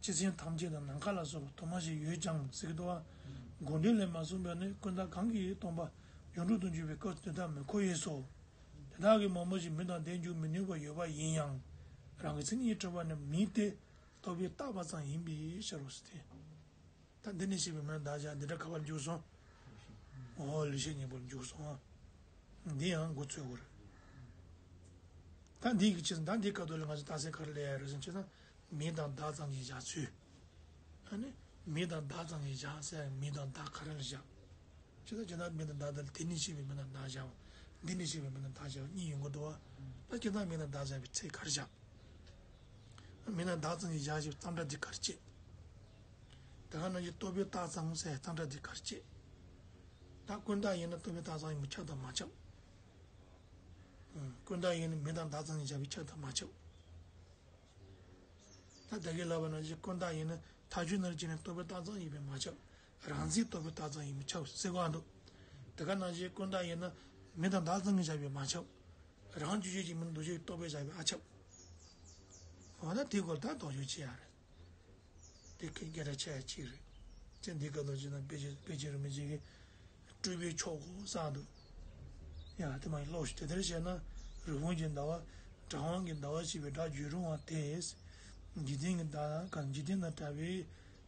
སྤྱི་མཚན་ཐམས་ཅད་དང་ནམ་མཁའ་ལ་སོགས་པ་དུ་མ་ཞིག་ཡོད་ཀྱང་ཟེར་གྱི་འདུག་བ། དགོངས་འགྲེལ་ལས་མ་གསུངས་པས་ནི་ཀུན་བརྟགས་གང་གིས་སྟོང་པ་ཡོངས་གྲུབ་ཏུ་འགྱུར་བའི་སྐབས་སུ་དོན་དག་མི་འཁོར་ཡོད་སོ། དེ་དག་གི་མང་པོ་ཞིག་མིང་དང་བདག་འཇུག་མི་ནུས་པར་ཡོད་པ་ཡིན་ཡང་། རང་གི་མཚན་ཉིད་གྲུབ་པ་ནི་མིན་ཏེ། རྟོག་པས་བརྟགས་པ་ཙམ་ཡིན་པའི་ཕྱིར་རོ་ཟེར་ཏེ། ད་འདི་ནས་ཞེས་པའི་མིང་བདག་བཞག་འདི་འདྲ་ག་པར་འཇུག་སོང་། འོ་ལེགས་བཤད་སྙིང་པོར་འཇུག་སོང་། འདི་ཡང་མགོ་ཚོས་དགོས་རེད། ད་འདི་གི་ཕྱིར་ད་འདི་སྐབས་དུ་ལ་ང་ཚོ་རྟགས་གསལ་ག་རེ་ལས་ཡ་རེད་ཟེར་ན་ཅི་ན། མིང་དང་བདག་ཙམ་གྱིས་བཞག་ཚུལ། ཨ་ནི། མིང་དང་བདག་ཙམ་གྱིས་བཞག་ཟེར་མིང་དང་བདག་ག་རེ་ལ་བཞག་ཅི་ལྟར་ཇི་ལྟར་མིང་དང་བདག་དང་དེ་ནས་ཞེས་པའི་མིང་དང་བདག་བཞག་པ། འདི་ནས་ཞེས་པའི་མིང་དང་བདག་བཞག་པ་གཉིས་ཡོང་གི་འདུག་བ། ད་ཇི་ལྟར་མིང་དང་བདག་བཞག་པའི་ཚེ་ག་རེ་བཞག་མིང་དང་བདག་ཙམ་གྱིས་བཞག་ཞེས་པའི་ཙམ་སྒྲ་འདི་ག་རེ་བྱེད། དེ་ག་ནང་བཞིན་རྟོག་པས་བཏགས་ཙམ་ཟེར་ཙམ་སྒྲ་འདི་ག་རེ་བྱེད། ད་ཀུན་བརྟགས་ཡིན་ན་རྟོག་པས་བཏགས་ཙམ་ཡིན་པས་ཁྱབ་དང་མ་ཁྱབ། ཀུན་བརྟགས་ཡིན་ན་མིང་དང་བདག་ཙམ་གྱིས་བཞག་པས་ཁྱབ་དང་མ་ཁྱབ། ད་ད་གིན་ལབ་པ་ནང་བཞིན་ཀུན་བརྟགས་ཡིན་ན་མཐའ་དཔྱོད་ནང་བཞིན་ནི་རྟོག་པས་བཏགས་ཙམ་ཡིན་པས་མ་ཁྱབ། རང་མཚན་རྟོག་པས་བཏགས་ཙམ་ཡིན་པས་ཁྱབ་ཟེར་གོ་འདུག་དེ་ག་ནང་བཞིན་ཀུན་བརྟགས་ཡིན་ན་མིང་དང་བདག་ཙམ་གྱིས་བཞག་པས་མ་ཁྱབ། རང་རྒྱུ་ཆོས་ཅན་མིན་ལྡོག་ཆོས་རྟོག་པས་བཞག་པས་ཨ་ཁྱབ། འོ་ན་དེའི་སྐོར་ད་དོགས་གཅོད་བྱེད་ཡ་རེད། དེ་སྐད་སྐད་གྲགས་ཆེ་ཡ་གཅིག་རེད། ཚེ་འདི་སྐབས་དང་བྱས་ན་དཔེ་ཆ་དཔེ་ཆ་རིན་པོ་ཆེ་གི་སྤྲུལ་པའི་ཕྱོགས་གོ་བསགས་འདུག་ཡ་དེ་མ་ཡིན་ཀློག་ཞིག་དེ་ལྟར་བྱས་ན་རི་བོང་གི་ཟླ་བ་གྲང་བ་གི་ཟླ་བ་ཞེས་པའི་སྒྲ་བརྗོད་རུང་བ་དེས། འཇིག་རྟེན་གྱི་ཟླ་གང་འཇིག་རྟེན་ན་གྲགས་པའི་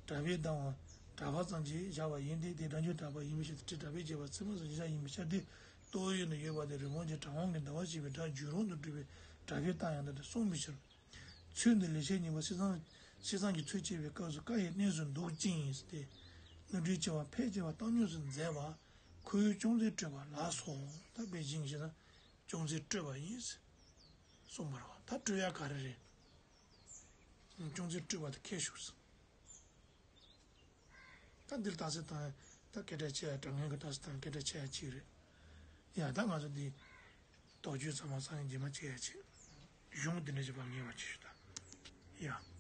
གྲགས་པའི་ཟླ་བ་གྲགས་པ་ཙམ་གྱིས་བཞག་པ་ཡིན་ཏེ་དེ་སྒྲ་བརྗོད་གྲགས་པ་ཡིན་པའི་ཕྱིར་དེ་གྲགས་པས་བྱས་པ་ཚད་མ་སོགས་ཀྱིས་བཞག་ཡིན་པའི་ཕྱིར་ཏེ། རྟོག་ཡུལ་ན་ཡོད་པ་དེ་རི་བོང་གི་གྲང་བ་གི་ཟླ་བ་ཞེས་པའི་སྒྲ་བརྗོད་རུང་དུ་གྲགས་པའི་གྲགས་པའི་རྟགས་ཡང་དག་ཏུ་གསུངས་པའི་ཕྱིར། ཚུལ་འདི་ལེགས་བཤད་སྙིང་པོ་ཕྱི་མཚམས་ཕྱི་མཚམས་ཀྱི་ཚུལ་བྱེད་པའི་སྐབས་སུ་བཀའ་ཡི་གནས་སུ་འདུག་ཅིང་ཟེར་ཏེ། རྣམ་འགྲེལ་ཆེ་བ་ཕལ་ཆེ་བ་བཏང་སྙོམས་སུ་མཛད་པ། ཁོ་བོས་ཅུང་ཟད་སྤྲོས་པ་ལགས་སོ། ད་དཔེ་བཞིན་ཞེ་ན་ཅུང་ཟད་སྤྲོས་པ་ཡིན། གསུངས་པ་རེད་བ། ད་སྤྲོས་ཡ་ག་རེ་རེད། ཅུང་ཟད་སྤྲོས་པ་དེ་ཁྱད་ཞུགས་སོ། ད་འདིར་རྟགས་གསལ་དང་ད་སྐད་གྲགས་ཆེ་ཡ་དྲང་ངེས་ཀྱི་རྟགས་གསལ་དང་སྐད་གྲགས་ཆེ་ཡ་གཅིག་རེད། ཡ་ད་ང་ཚོ་འདི་དོགས་གཅོད་ཚང་མ་སང་ཉིན་རྗེས་མ་བྱེད་ཡ་བྱེད། གཞུང་འདི་འདྲ་ཞིག་པ་ངེས་པ་བྱེད་ཞུ་ད། ཡ།